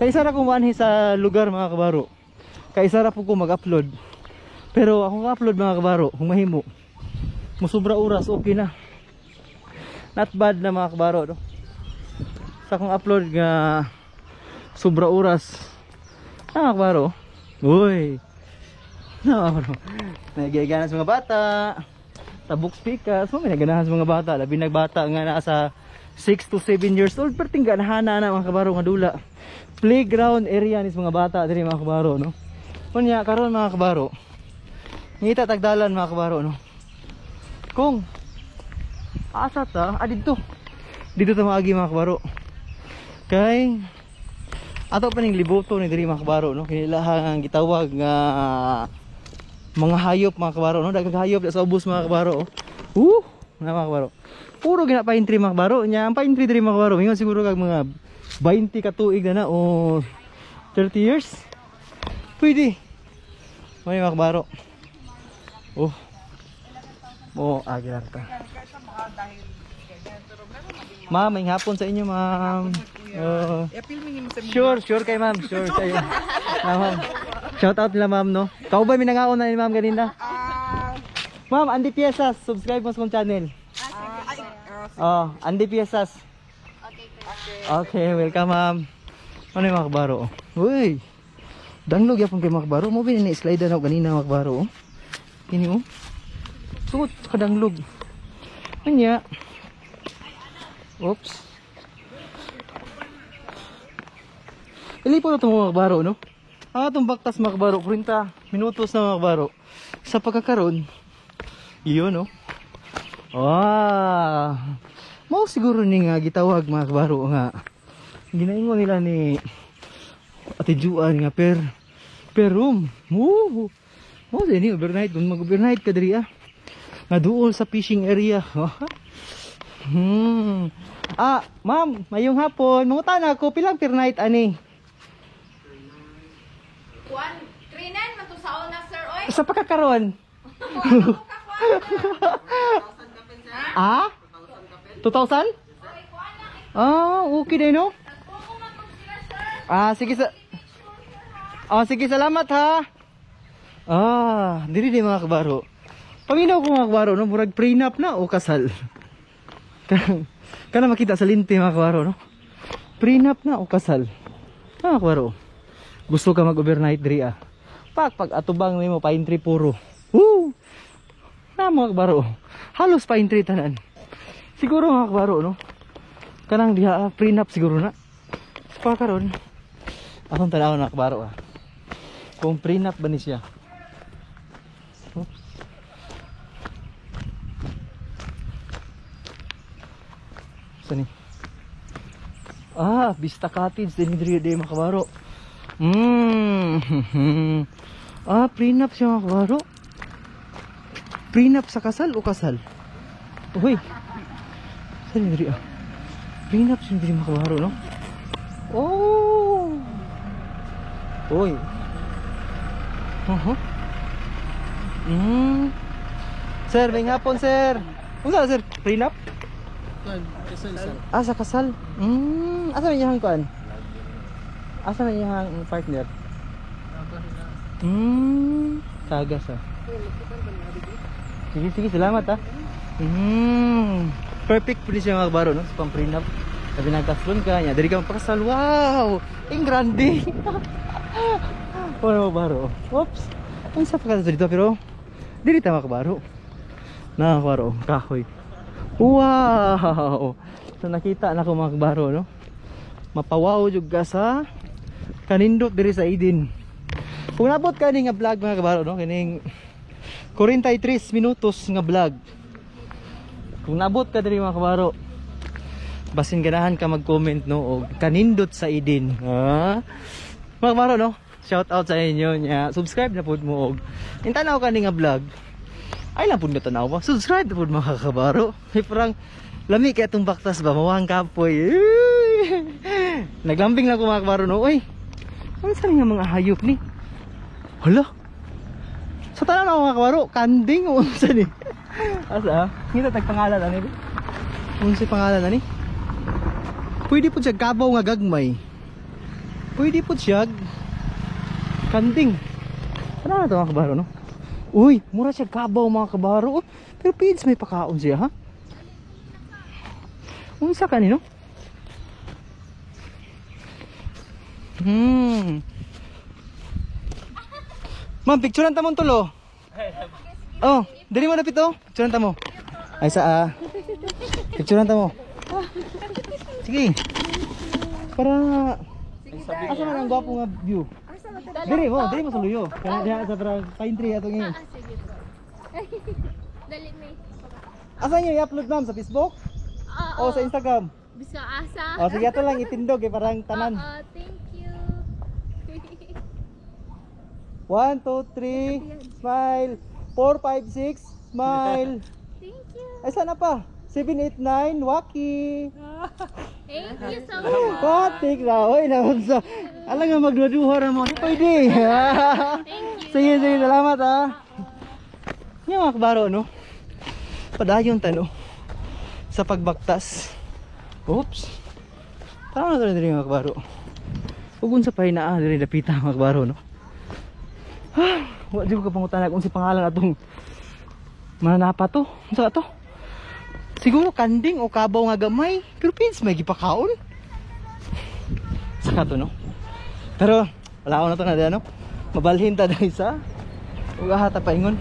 Kay isa ra ko maanhi sa lugar, mga kabaro. Kay isa ra po ko mag-upload. Pero akong upload, mga kabaro, kung mahimo, musubra oras, okay na. Not bad na, mga kabaro, no. Sa akong upload nga sobra oras. Ah, mga kabaro. Uy. No, kabaro. Nagigana sa mga bata. Tabok speakers. Mo may naganahan sa mga bata. Labi nagbata nga nasa 6 to 7 years old. Pero tingganahan na mga kabaro nga dula. Playground area ni sa mga bata diri, mga kabaro, no. Unya karon, mga kabaro. Ngita tagdalan, mga kabaro, no. Kung asa ta, ah, dito. Dito ta maagi, mga kabaro. Kay ato pa ning libuto ni diri, mga kabaro, no. Kinilahang gitawag nga mga hayop, mga kabaro, no. Daghang hayop sa ubos, mga kabaro. Oh. Na, mga kabaro. Puro gina pine tree, mga kabaro. Nya ang pine tree diri, mga kabaro, ingon siguro kag mga 20 ka tuig na na o 30 years. Pwede. May mga kabaro. Oh. Mo agarta. Ma'am, may hapon sa inyo, ma'am. Oo. I-appeal mi nimo sa Sure, sure kay ma'am. Sure kayo. Ah, ma'am. Shout out nila, ma'am, no? Kauban mi nangaon na ni ma'am ganina. Ma'am, Andy Piesas, subscribe mo sa kong channel. Oh, Andy Piesas. Okay, welcome, ma'am. Ano yung mga kabaro? Uy. Danglog yapon kay mga kabaro. Mo bin ni slide na ganina, mga kabaro, oh. Kini oh. Sumot kadanglog. Anya. Oops. Ilipo na itong mga kabaro, no? Ang atong baktas, mga kabaro, 40 minutos na, mga kabaro. Sa pagkakaroon, yun, no? Ah, mao siguro ni nga gitawag, mga kabaro, nga ginaingon nila ni Ate Juan nga per room. Woo! Mao din ni overnight kung mag-overnight ka diri ah. Nga duol sa fishing area. Ah, ma'am, mayong hapon. Mangutana ako pilang per night ani? Kuan, 39 man to sa una, sir, oy. Sa pagkakaroon. Ah? 2,000? Ah, okay din, no? Ah, sige sa. Ah, sige, salamat ha. Ah, diri di, mga kabaro. Paminaw ko, mga kabaro, no, murag prenup na o kasal. Kana makita sa linte, mga kabaro, no? Prenup na o kasal. Mga kabaro. Gusto ka mag-overnight diri ah. Pak pag atubang nimo pine tree puro. Woo! Na, mga kabaro. Halos pine tree tanan. Siguro, mga kabaro, no? Kanang diha ah, prenup siguro na. Sa karon. Akong tanaw na, kabaro, ah. Kung prenup ba ni siya. Oops. Saan ni? Ah, Vista Cottage din diri di, mga kabaro. Ah, prenup siya, mga kabaro. Prenup sa kasal o kasal? Uy. Saan ni diri ah? Prenup siya diri, mga kabaro, no? Oh. Uy. Sir, may hapon, sir. Unsa, sir? Prenup? Ah, sa kasal. Asa man iyang kuan? Asa man iyang partner? Tagas ah. Sige, sige, salamat ah. Perfect po siya, mga kabaro, no? Sa pang-prenup. Sabi nagkaslon ka, nya, diri ka magpakasal. Wow! Ang grande! Wala, mga kabaro. Oops! Ang sa pagkasal dito, pero diri ta, mga kabaro. Na, kabaro, kahoy. Wow! So nakita na ko, mga kabaro, no? Mapawaw jud ka sa kanindot diri sa Eden. Kung nabot ka ni nga vlog, mga kabaro, no? Kining 43 minutos nga vlog. Kung nabot ka diri, mga kabaro, basin ganahan ka mag-comment, no, og "Kanindot sa Eden." Ha? Mga kabaro, no? Shout out sa inyo nya. Subscribe na pud mo og intanaw ka ni nga vlog. Ay lang pud na tanaw mo. Subscribe na pud, mga kabaro. Ay parang lami kay atong baktas ba mawang kapoy. Naglambing lang ko, mga kabaro, no. Uy. Ano sa nga mga hayop ni? Hala. Sa tanan ako, mga kabaro, kanding o unsa ni? Asa? Ngita tag pangalan ani? Unsa pangalan ani? Pwede po siya kabaw nga gagmay. Pwede po siya kanding. Ano na to, mga kabaro, no? Uy, mura siya kabaw, mga kabaro. Oh, pero pids may pakaon siya ha. Unsa kanino? Ma'am, picturean ta mo tulo. Oh, dili mo napit oh. Picturean ta mo. Ay sa ah. Picturean ta mo. Sige. Para asa man ang gwapo nga view? Diri mo sa luyo. Kaya diha sa para pine tree atong ngayon. Ah, sige po. Dali may. Asa niyo i-upload, ma'am, sa Facebook Oo. o sa Instagram? Bisa asa. O sige, ato lang itindog eh parang tanan. Oo, thank you. 1 2 3, smile. 4 5 6, smile. Thank you. Ay sana pa. 7 8 9, waki. Thank you so much. Patik na, oy, naman sa. Alam nga magduha ra mo. Di pwede. Thank you. Sige, sige, salamat ah. Yung mga kabaro, no? Padayon ta, no, sa pagbaktas. Oops. Tara na diri, mga kabaro. Ug unsa pa naa diri dapita, mga kabaro, no? Ah, wa di ko kapangutana kung si pangalan atong mananapa to. Unsa to? Siguro kanding o kabaw nga gamay, pero pins may gipakaon. Saka to, no? Pero wala ko na to na di, ano? Mabalhin ta dahil sa ugaha ta paingon.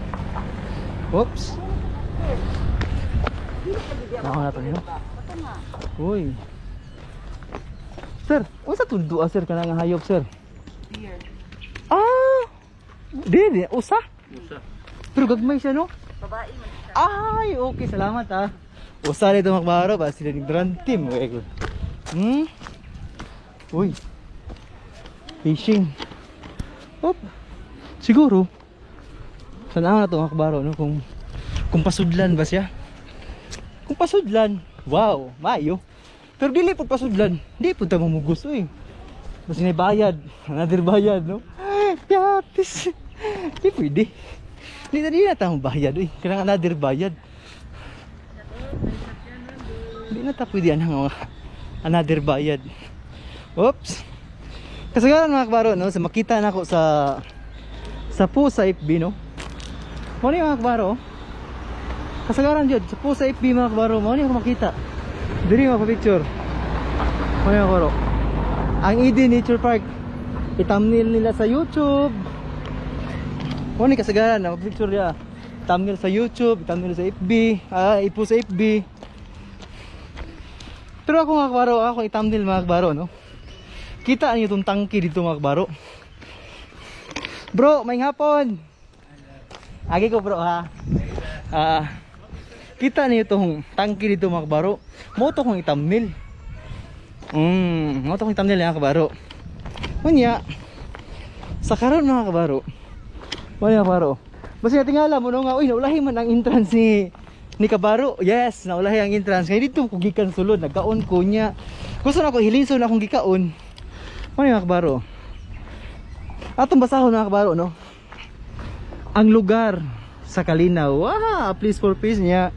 Oops. Wala ko na to, no? Uy. Sir, unsa tundo ah, sir, kanang hayop, sir? Deer. Ah! Di, di, usa. Usa. Pero gagmay siya, no? Babae man siya. Ay, okay, salamat ah. Usa nito makbaro ba sila ni brand team. Okay, good. Uy. Fishing. Op. Siguro. Sana na to, mga kabaro, no, kung pasudlan ba siya. Kung pasudlan, wow, maayo. Pero dili pud pasudlan, di pud ta mamugos oy. Basta may bayad, another bayad, no? Yatis. Di pwede. Di na ta bayad oy. Kailangan another bayad. Di na ta pwede anang mga another bayad. Oops. Kasagaran, mga kabaro, no, sa makita na ako sa post sa FB, no. Mo ni, mga kabaro, oh. Kasagaran jud sa post sa FB, mga kabaro, mo ni ako makita. Diri mga picture. Mo ni, mga kabaro. Ang Eden Nature Park. I-thumbnail nila sa YouTube. Mo ni kasagaran na picture niya. Thumbnail sa YouTube, thumbnail sa FB, ipo sa FB. Pero ako, mga kabaro, ako i-thumbnail, mga kabaro, no. Kita niyo itong tangki dito, mga kabaro. Bro, may hapon. Agi ko, bro, ha. Ah, kita niyo itong tangki dito, mga kabaro. Mo to kong i-thumbnail. Mo to kong i-thumbnail, mga kabaro. Unya, sa karon, mga kabaro. Mo mga kabaro. Basta tingala mo, no, nga uy, naulahi man ang entrance ni Kabaro. Yes, naulahi ang entrance. Kaya dito ko gikan sulod, nagkaon ko niya. Gusto na ko hilison akong gikaon. Mo mga kabaro. Atong basahon, mga kabaro, no. Ang lugar sa Kalinaw. Wow, please for peace niya.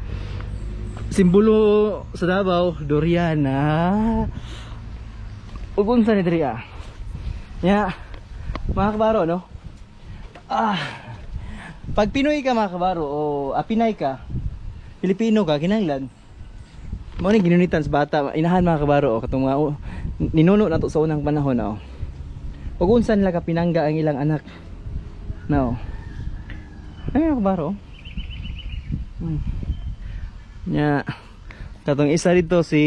Simbolo sa Davao, durian. Ah. Ug unsa ni diri ah? Nya, mga kabaro, no. Ah. Pag Pinoy ka, mga kabaro, o Pinay ka, Pilipino ka, kinahanglan mo ni ginunitan sa bata, inahan, mga kabaro, o katong mga ninuno na to sa unang panahon, oh. Ug unsa nila ka pinangga ang ilang anak. No. Ay, mga kabaro. Nya katong isa dito si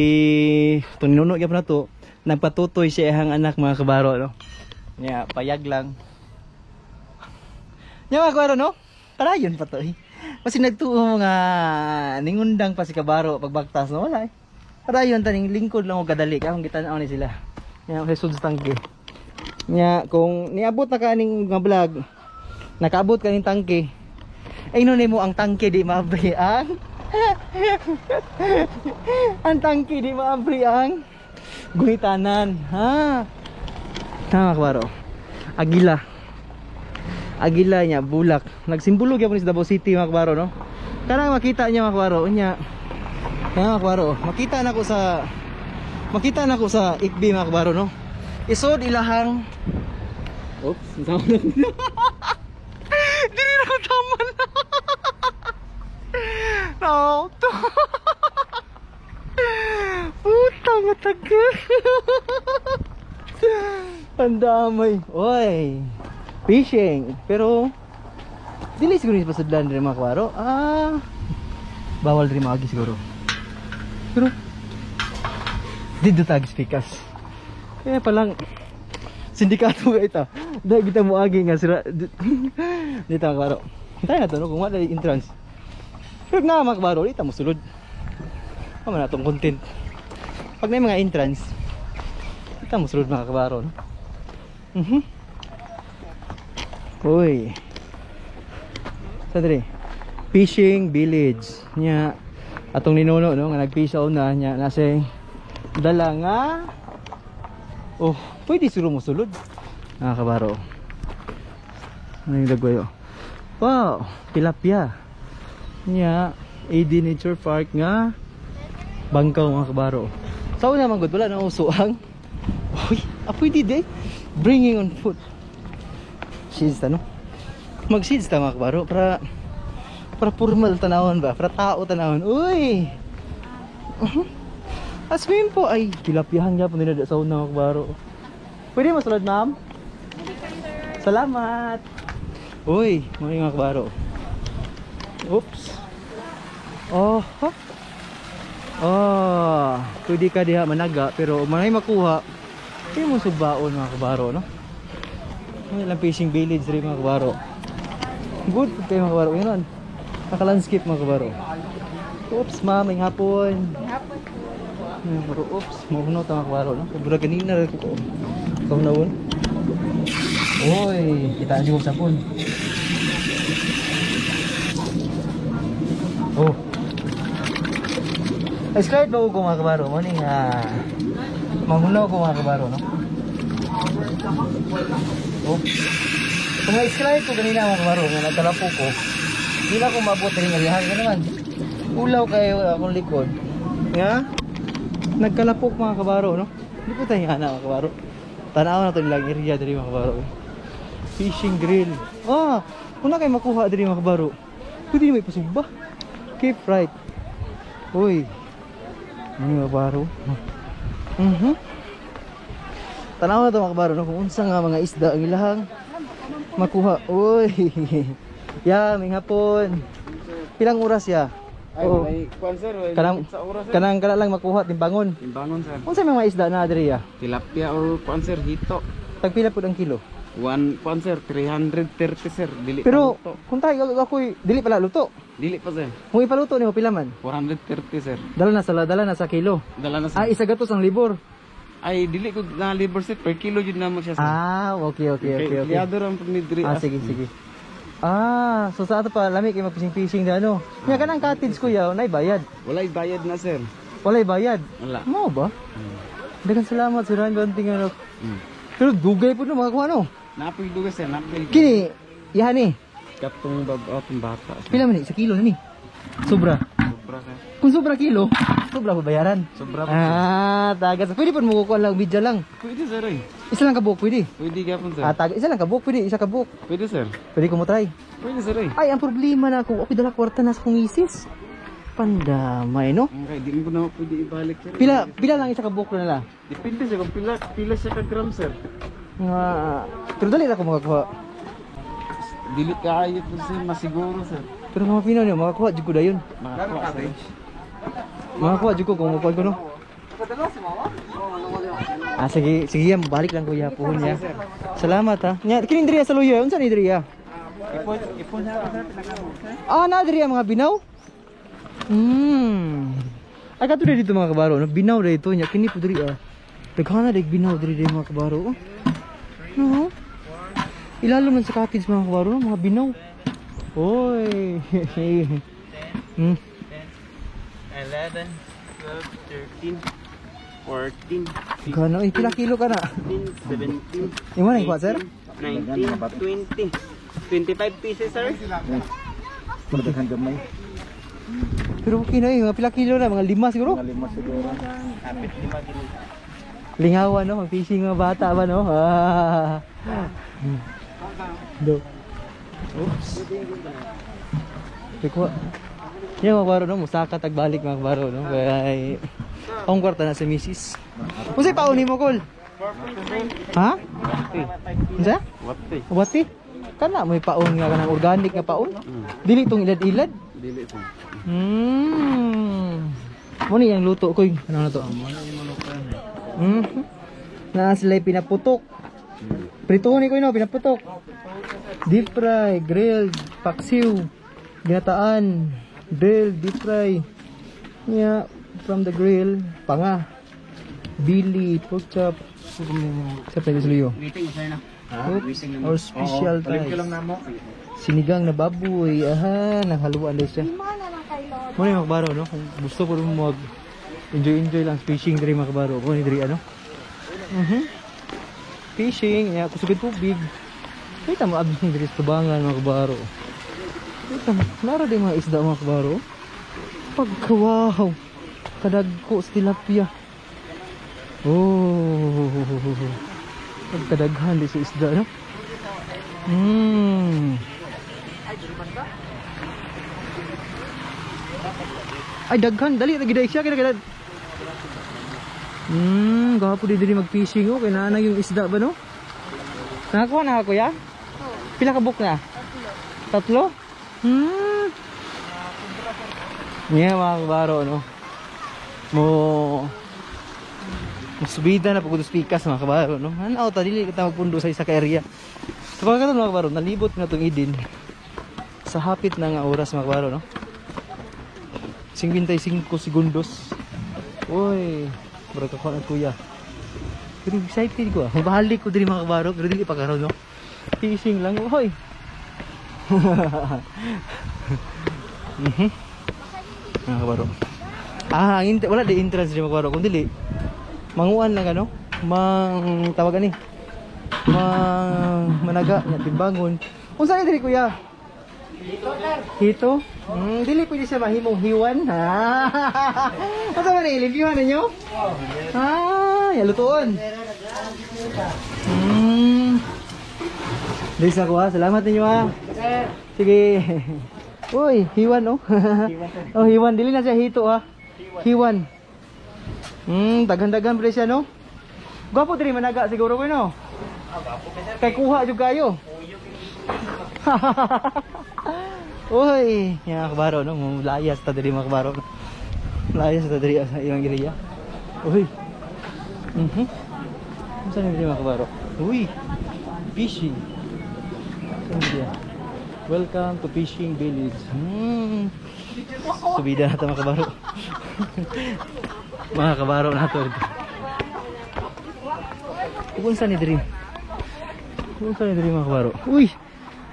itong ninuno gyapon na to, nagpatutoy siya iyang anak, mga kabaro, no. Nya payag lang. Nya, mga kabaro, no. Padayon pa to eh. Kasi nagtuo nga ningundang pa si Kabaro pagbaktas, no, wala eh. Padayon taning lingkod lang og kadali kay akong gitan-aw ni sila. Nya sa sud tangke. Nya kung niabot na ka aning nga vlog, nakaabot ka ning tangke. Ay no nimo ang tangke di maabri ang ang tangke di maabri ang gunitanan, ha. Tama, kabaro. Agila. Agila niya, bulak. Nagsimbolo gyapon sa Davao City, mga kabaro, no. Kanang makita niya, mga kabaro, unya. Mga kabaro, makita na ko sa FB, mga kabaro, no. Isod ilahang. Oops, tama na. Dili na ko tama na. No. To. Puta nga taga. Pandamay. Oy. Fishing. Pero dili siguro ni pasudlan diri, mga kabaro. Ah. Bawal diri maagi siguro. Pero dito tagis pikas. Kaya palang sindikato ka ito. Dahil kita mo agi nga sira dito, mga kabaro. Tayo na to, no, kung wala entrance. Pero na, mga kabaro, dito mo sulod. Tama na itong content. Pag na yung mga entrance, dito mo sulod, mga kabaro, no? Uy. Sa diri. Fishing village. Nya atong ninuno, no, nga nagfish na nya nasa dala nga. Oh, pwede siguro mo sulod. Mga kabaro. Ano yung dagwayo? Wow, tilapia. Nya. AD Nature Park nga bangkaw, mga kabaro. Sa una man gud wala na uso ang, uy, apoy di day. Bringing on foot. Shades ta, no? Mag shades ta, mga kabaro, para para formal tanawon ba? Para tao tanawon. Uy. Asmin po ay tilapyahan gyapon nila sa una, mga kabaro. Pwede mo sulod, ma'am? Salamat. Uy, mga kabaro. Oops. Oh, ha? Oh, pwede ka diha managa pero manay makuha. Pwede mo subaon, mga kabaro, no? May lang fishing village rin, mga kabaro. Good kayo, mga kabaro. Yun. Naka-landscape, mga kabaro. Oops, ma'am, may hapon. Hapon po. Mga kabaro, oops, mahunaw ta, mga kabaro, no? Sobra ganina rin ko. Kahunawon. Uy, kita na ko sapon. Oh. Ay, slide ba ko, mga kabaro? Morning, ah. Mahunaw ko, mga kabaro, no? Oh. Kung ma-slide ko ganina, mga kabaro, nga nagkalapo ko, hindi na ako maabot rin alihan. Ganun naman. Ulaw kayo akong likod. Nga? Nagkalapok, mga kabaro, no? Hindi po tayo nga, mga kabaro. Tanaw na ito nilang area diri, mga kabaro. Fishing grill. Ah, una kayo makuha diri, mga kabaro. Pwede nyo ipasugba. Keep right. Uy. Ano, mga kabaro? Tanaw na ito, mga kabaro, no? Kung unsa nga mga isda ang ilahang makuha. Uy. Ya, may hapon. Pilang oras ya? Ay, Oo. walay kuan, sir, walay Kanang sa oras, sir. Kanang kana lang makuha timbangon. Timbangon, sir. Unsa may mga isda na diri ya? Tilapia or kuan, sir, hito. Tagpila pud ang kilo? One kuan, sir, 330, sir. Dili Pero pa luto. kung tayo ako'y dili pala luto. Dili pa, sir. Kung ipaluto nimo, pila man? 430, sir. Dala na sa kilo. Dala na, sir. Ah, isa gatos ang libor. Ay, dili ko na liver, sir, per kilo jud namo siya, sir. Ah, okay. Kliyado ra pud ni diri. Ah, sige, sige. Ah, so sa ato pa lami kay magfishing-fishing na ano. Nya kanang cottage, kuya, nay bayad? Walay bayad na, sir. Walay bayad? Wala. Mo ba? Daghang salamat, sir. Ang banting ano. Pero dugay po no mga kuha, no. Napoy duga, sir, napoy. Kini, iha ni. Katong bab atong bata, sir. Pila man ni sa kilo na ni? Sobra. Sobra, sir. Kung sobra kilo, sobra pa bayaran. Sobra pa, sir. Ah, tagas. Pwede po mo kukuha lang video lang. Pwede, sir, oy. Isa lang kabuok pwede. Pwede gyapon, sir. Ah, taga, isa lang kabuok pwede, isa kabuok. Pwede, sir. Pwede ko mo try. Pwede, sir, oy. Ay, ang problema na ako, ako dala kwarta na sa kong isis. Pandamay, no? Okay, di mo na pwede ibalik, sir. Pila, pila lang isa kabuok na nila? Depende, sir, kung pila pila siya ka gram, sir. Nga, pero dali na ako makakuha. Dili kaayo po, sir, masiguro, sir. Pero mga Pinoy, no, makakuha, jud ko dayon. Makakuha, sir. Makakuha jud ko kung makuha ko, no? Ah, sige, sige yan, balik lang kuya, puhon niya. Salamat ha. Nya, kini diri sa luya, unsa ni diri ya? Ipon, ipon na, sir. Ah, na diri ang mga binaw. Ay, kato dito, mga kabaro, no? Binaw dito nya kini po diri ah. Daghan na dig binaw diri diri, mga kabaro, oh. No. Ilalo man sa cottage, mga kabaro, no? Mga binaw. Oy. 11, 12, 13, 14, Daghan na, pila kilo ka na? 15, 17, Imo na ikuha, sir? 19, 20, 25 pieces, sir. Madaghan gamay. Pero okay na eh, mga pila kilo na, mga 5 siguro. Mga 5 siguro. Kapit 5 kilo. Lingawan, no, mag-fishing mga bata ba, no? Ah. Do. Oops. Pikuha. Yan, mga kabaro, no, musaka tagbalik, mga kabaro, no. Kay akong kwarta na sa misis. Unsay pauni mo, kol? Ha? Unsa? Wate. Wati? Kana may paon nga kanang organic nga paon. Dili tong ilad-ilad. Dili, sir. Mo ni ang luto ko. Ano na to? Na sila pinaputok. Prito ni ko, no, pinaputok. Deep fry, grilled, paksiw, ginataan, grilled, deep fry. Yeah, from the grill, panga. Bili, pork chop. Sa pwede sa. Waiting, sir, na. Oops, or special Palit rice. lang namo. Sinigang na baboy. Aha, nanghaluan din siya. Lima na lang kay Lord. Muna yung mga kabaro, no? Kung gusto ko rin mag enjoy enjoy lang fishing diri, mga kabaro. Kung diri ano? Fishing, ya kusugid tubig. Kita mo abdi diri sa tubangan, mga kabaro. Kita mo, nara din mga isda, mga kabaro. Pagka-wow. Kadagko sa tilapia. Oh. Pagkadaghan di sa isda, no? Ay, daghan. Dali, nagiday siya. Kaya. Gapo di dili mag-fishing, oh. Kaya naanang yung isda ba, no? Nakakuha na ka, kuya? Pila ka book na? Tatlo. Tatlo? Yeah, mga kabaro, no? Mo Musubida na pagod pikas, mga kabaro, no? Ano ta, dili kita magpundo sa isa ka area. So pagkaton, mga kabaro, nalibot na tong Eden sa hapit na nga oras, mga kabaro, no? 55 segundos. Uy, murag ako na, kuya. Pero excited ko ah. Mabalik ko diri, mga kabaro, pero dili pa karon, no. Fishing lang, uy. Mga kabaro. Ah, ang wala di entrance diri, mga kabaro, kung dili manguan lang, ano? Mang tawag ani. Mang managa nya timbangon. Unsa ni diri, kuya? Hito? Dili pwede siya mahimong hiwan. Ha. Unsa man ni limpyuhan ninyo? Ah, ya lutuon. Dili sa kuha. Salamat ninyo ha. Sige. Uy, hiwan oh. Oh, hiwan. Dili na siya hito ha. Hiwan. Daghan-daghan pre siya, no. Gwapo diri managa siguro ko, no. Kay kuha jud kayo. Uy, ya kabaro, no, layas ta diri, mga kabaro. Layas ta diri sa ilang area. Uy. Unsa ni diri, mga kabaro? Uy. Fishing. Saan diri? Welcome to fishing village. Subida na ta, mga kabaro. Mga kabaro na to. Unsa ni diri? Unsa ni diri, mga kabaro? Uy.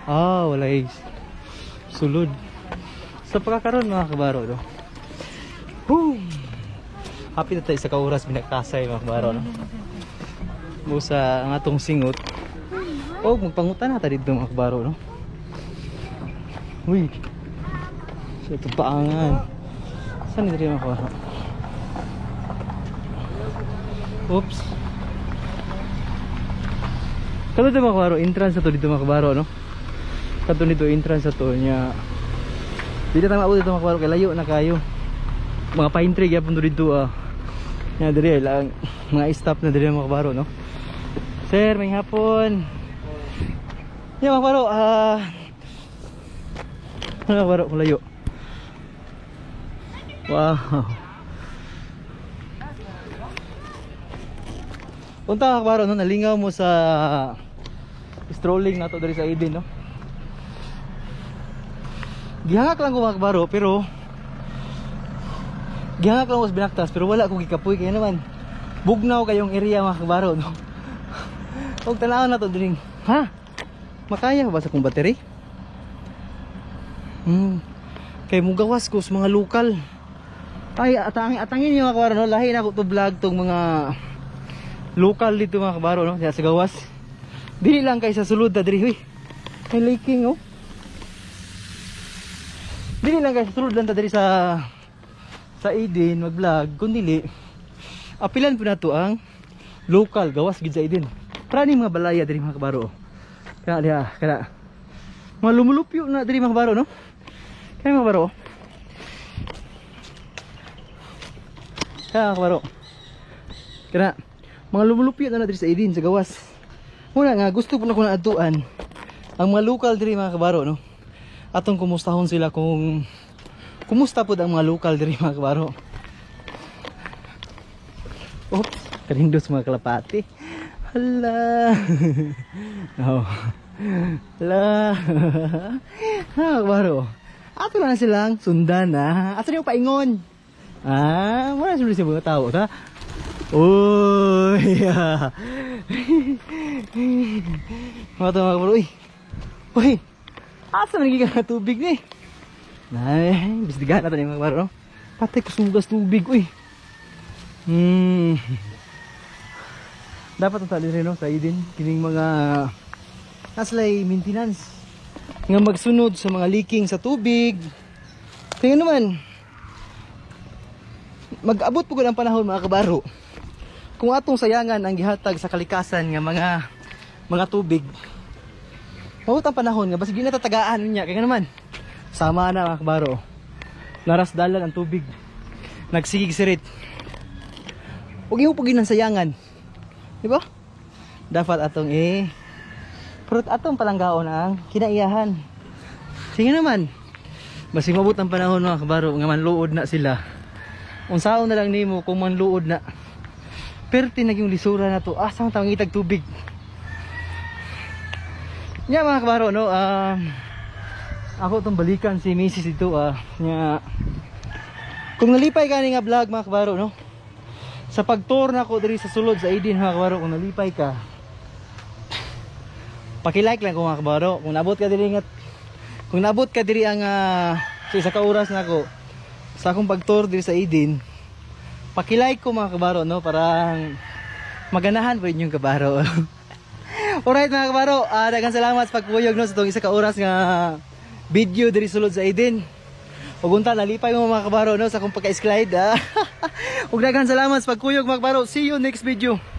Ah, wala eh. Sulod. Sa pagkakaroon, mga kabaro, no. Boom! Happy na tayo sa kauras binakasay, mga kabaro, no. Busa ang atong singot. Oh, magpangutan na ta dito, mga kabaro, no. Uy. Sa itong paangan. Saan diri, mga kabaro? Oops. Kato dito, mga kabaro, entrance na to dito, mga kabaro, no. Kato nito entrance sa to niya. Dito tayo maabot dito, mga kabaro, kay layo na kayo. Mga pine tree gyapon dito ah. Nya diri lang mga staff na diri, mga kabaro, no. Sir, may hapon. Ya, mga kabaro, ah. Mga kabaro, layo. Wow. Punta, mga kabaro, no, nalingaw mo sa strolling na to diri sa Eden, no. Gihangak lang ko, mga kabaro, pero gihangak lang ko sa Binaktas, pero wala ko gikapoy kaya naman bugnaw kayong area, mga kabaro, no. Og tan-awon na to diri. Ha? Makaya ba sa kong battery? Kay mugawas ko sa mga lokal. Ay, atangin niyo, mga kabaro, no. Lahi na ako to vlog tong mga lokal dito, mga kabaro, no. Sa gawas. Dili lang kay sa sulod ta diri, huy. Kay leaking oh. Dili lang kay sa sulod lang ta diri sa Eden mag-vlog, kun dili apilan po nato ang local gawas gid sa Eden. Prani mga balaya diri, mga kabaro. Kaya diha, kana mga lumulupyo na diri, mga kabaro, no. Kaya, mga kabaro. Kaya, mga kabaro. Kana mga lumulupyo na diri sa Eden sa gawas. Muna nga gusto po na ko na atuan ang mga local diri, mga kabaro, no. Atong kumustahon sila kung kumusta pod ang mga local diri, mga kabaro. Oops, karindos mga kalapati. Hala. Oh. Hala. Ha, kabaro. Ato lang silang sundan ah. Asa niyo paingon? Ah, wala sila sa mga tao ta. Uy. Mga to, mga kabaro. Uy. Uy. Asa man gikan na tubig ni? Nay, bisdigan na to ni, mga kabaro, no? Patay ko sugas tubig, uy. Dapat ang tali rin, no, sa Eden kining mga naslay maintenance nga magsunod sa mga leaking sa tubig. Kaya naman Mag-abot pud ang panahon, mga kabaro, kung atong sayangan ang gihatag sa kalikasan nga mga tubig, maabot ang panahon nga basig di na tatagaan niya, kaya nga naman sama na, mga kabaro, narasdalan ang tubig, nagsigig sirit ug imo pud ginang sayangan, di ba? Dapat atong prot atong palanggaon ang kinaiyahan. Sige naman, basig mabot ang panahon, mga kabaro, nga manluod na sila, unsaon na lang nimo kung manluod na? Perti naging lisura na to. Asa man ta mangitag tubig nya, mga kabaro, no? Ako itong balikan si Mrs. dito ah. Nya, kung nalipay ka ni nga vlog, mga kabaro, no, sa pag-tour na ko diri sa sulod sa Eden, mga kabaro, kung nalipay ka, paki-like lang ko, mga kabaro. Kung naabot ka diri ang sa isa ka oras na ako sa akong pag-tour diri sa Eden, paki-like ko, mga kabaro, no, parang maganahan po inyong kabaro. Alright, mga kabaro, daghang salamat sa pagkuyog, no, sa itong isa ka oras nga video diri sulod sa Eden. Ug unta nalipay mo, mga kabaro, no, sa akong pagka-slide ah. Ug daghang salamat sa pagkuyog, mga kabaro. See you next video.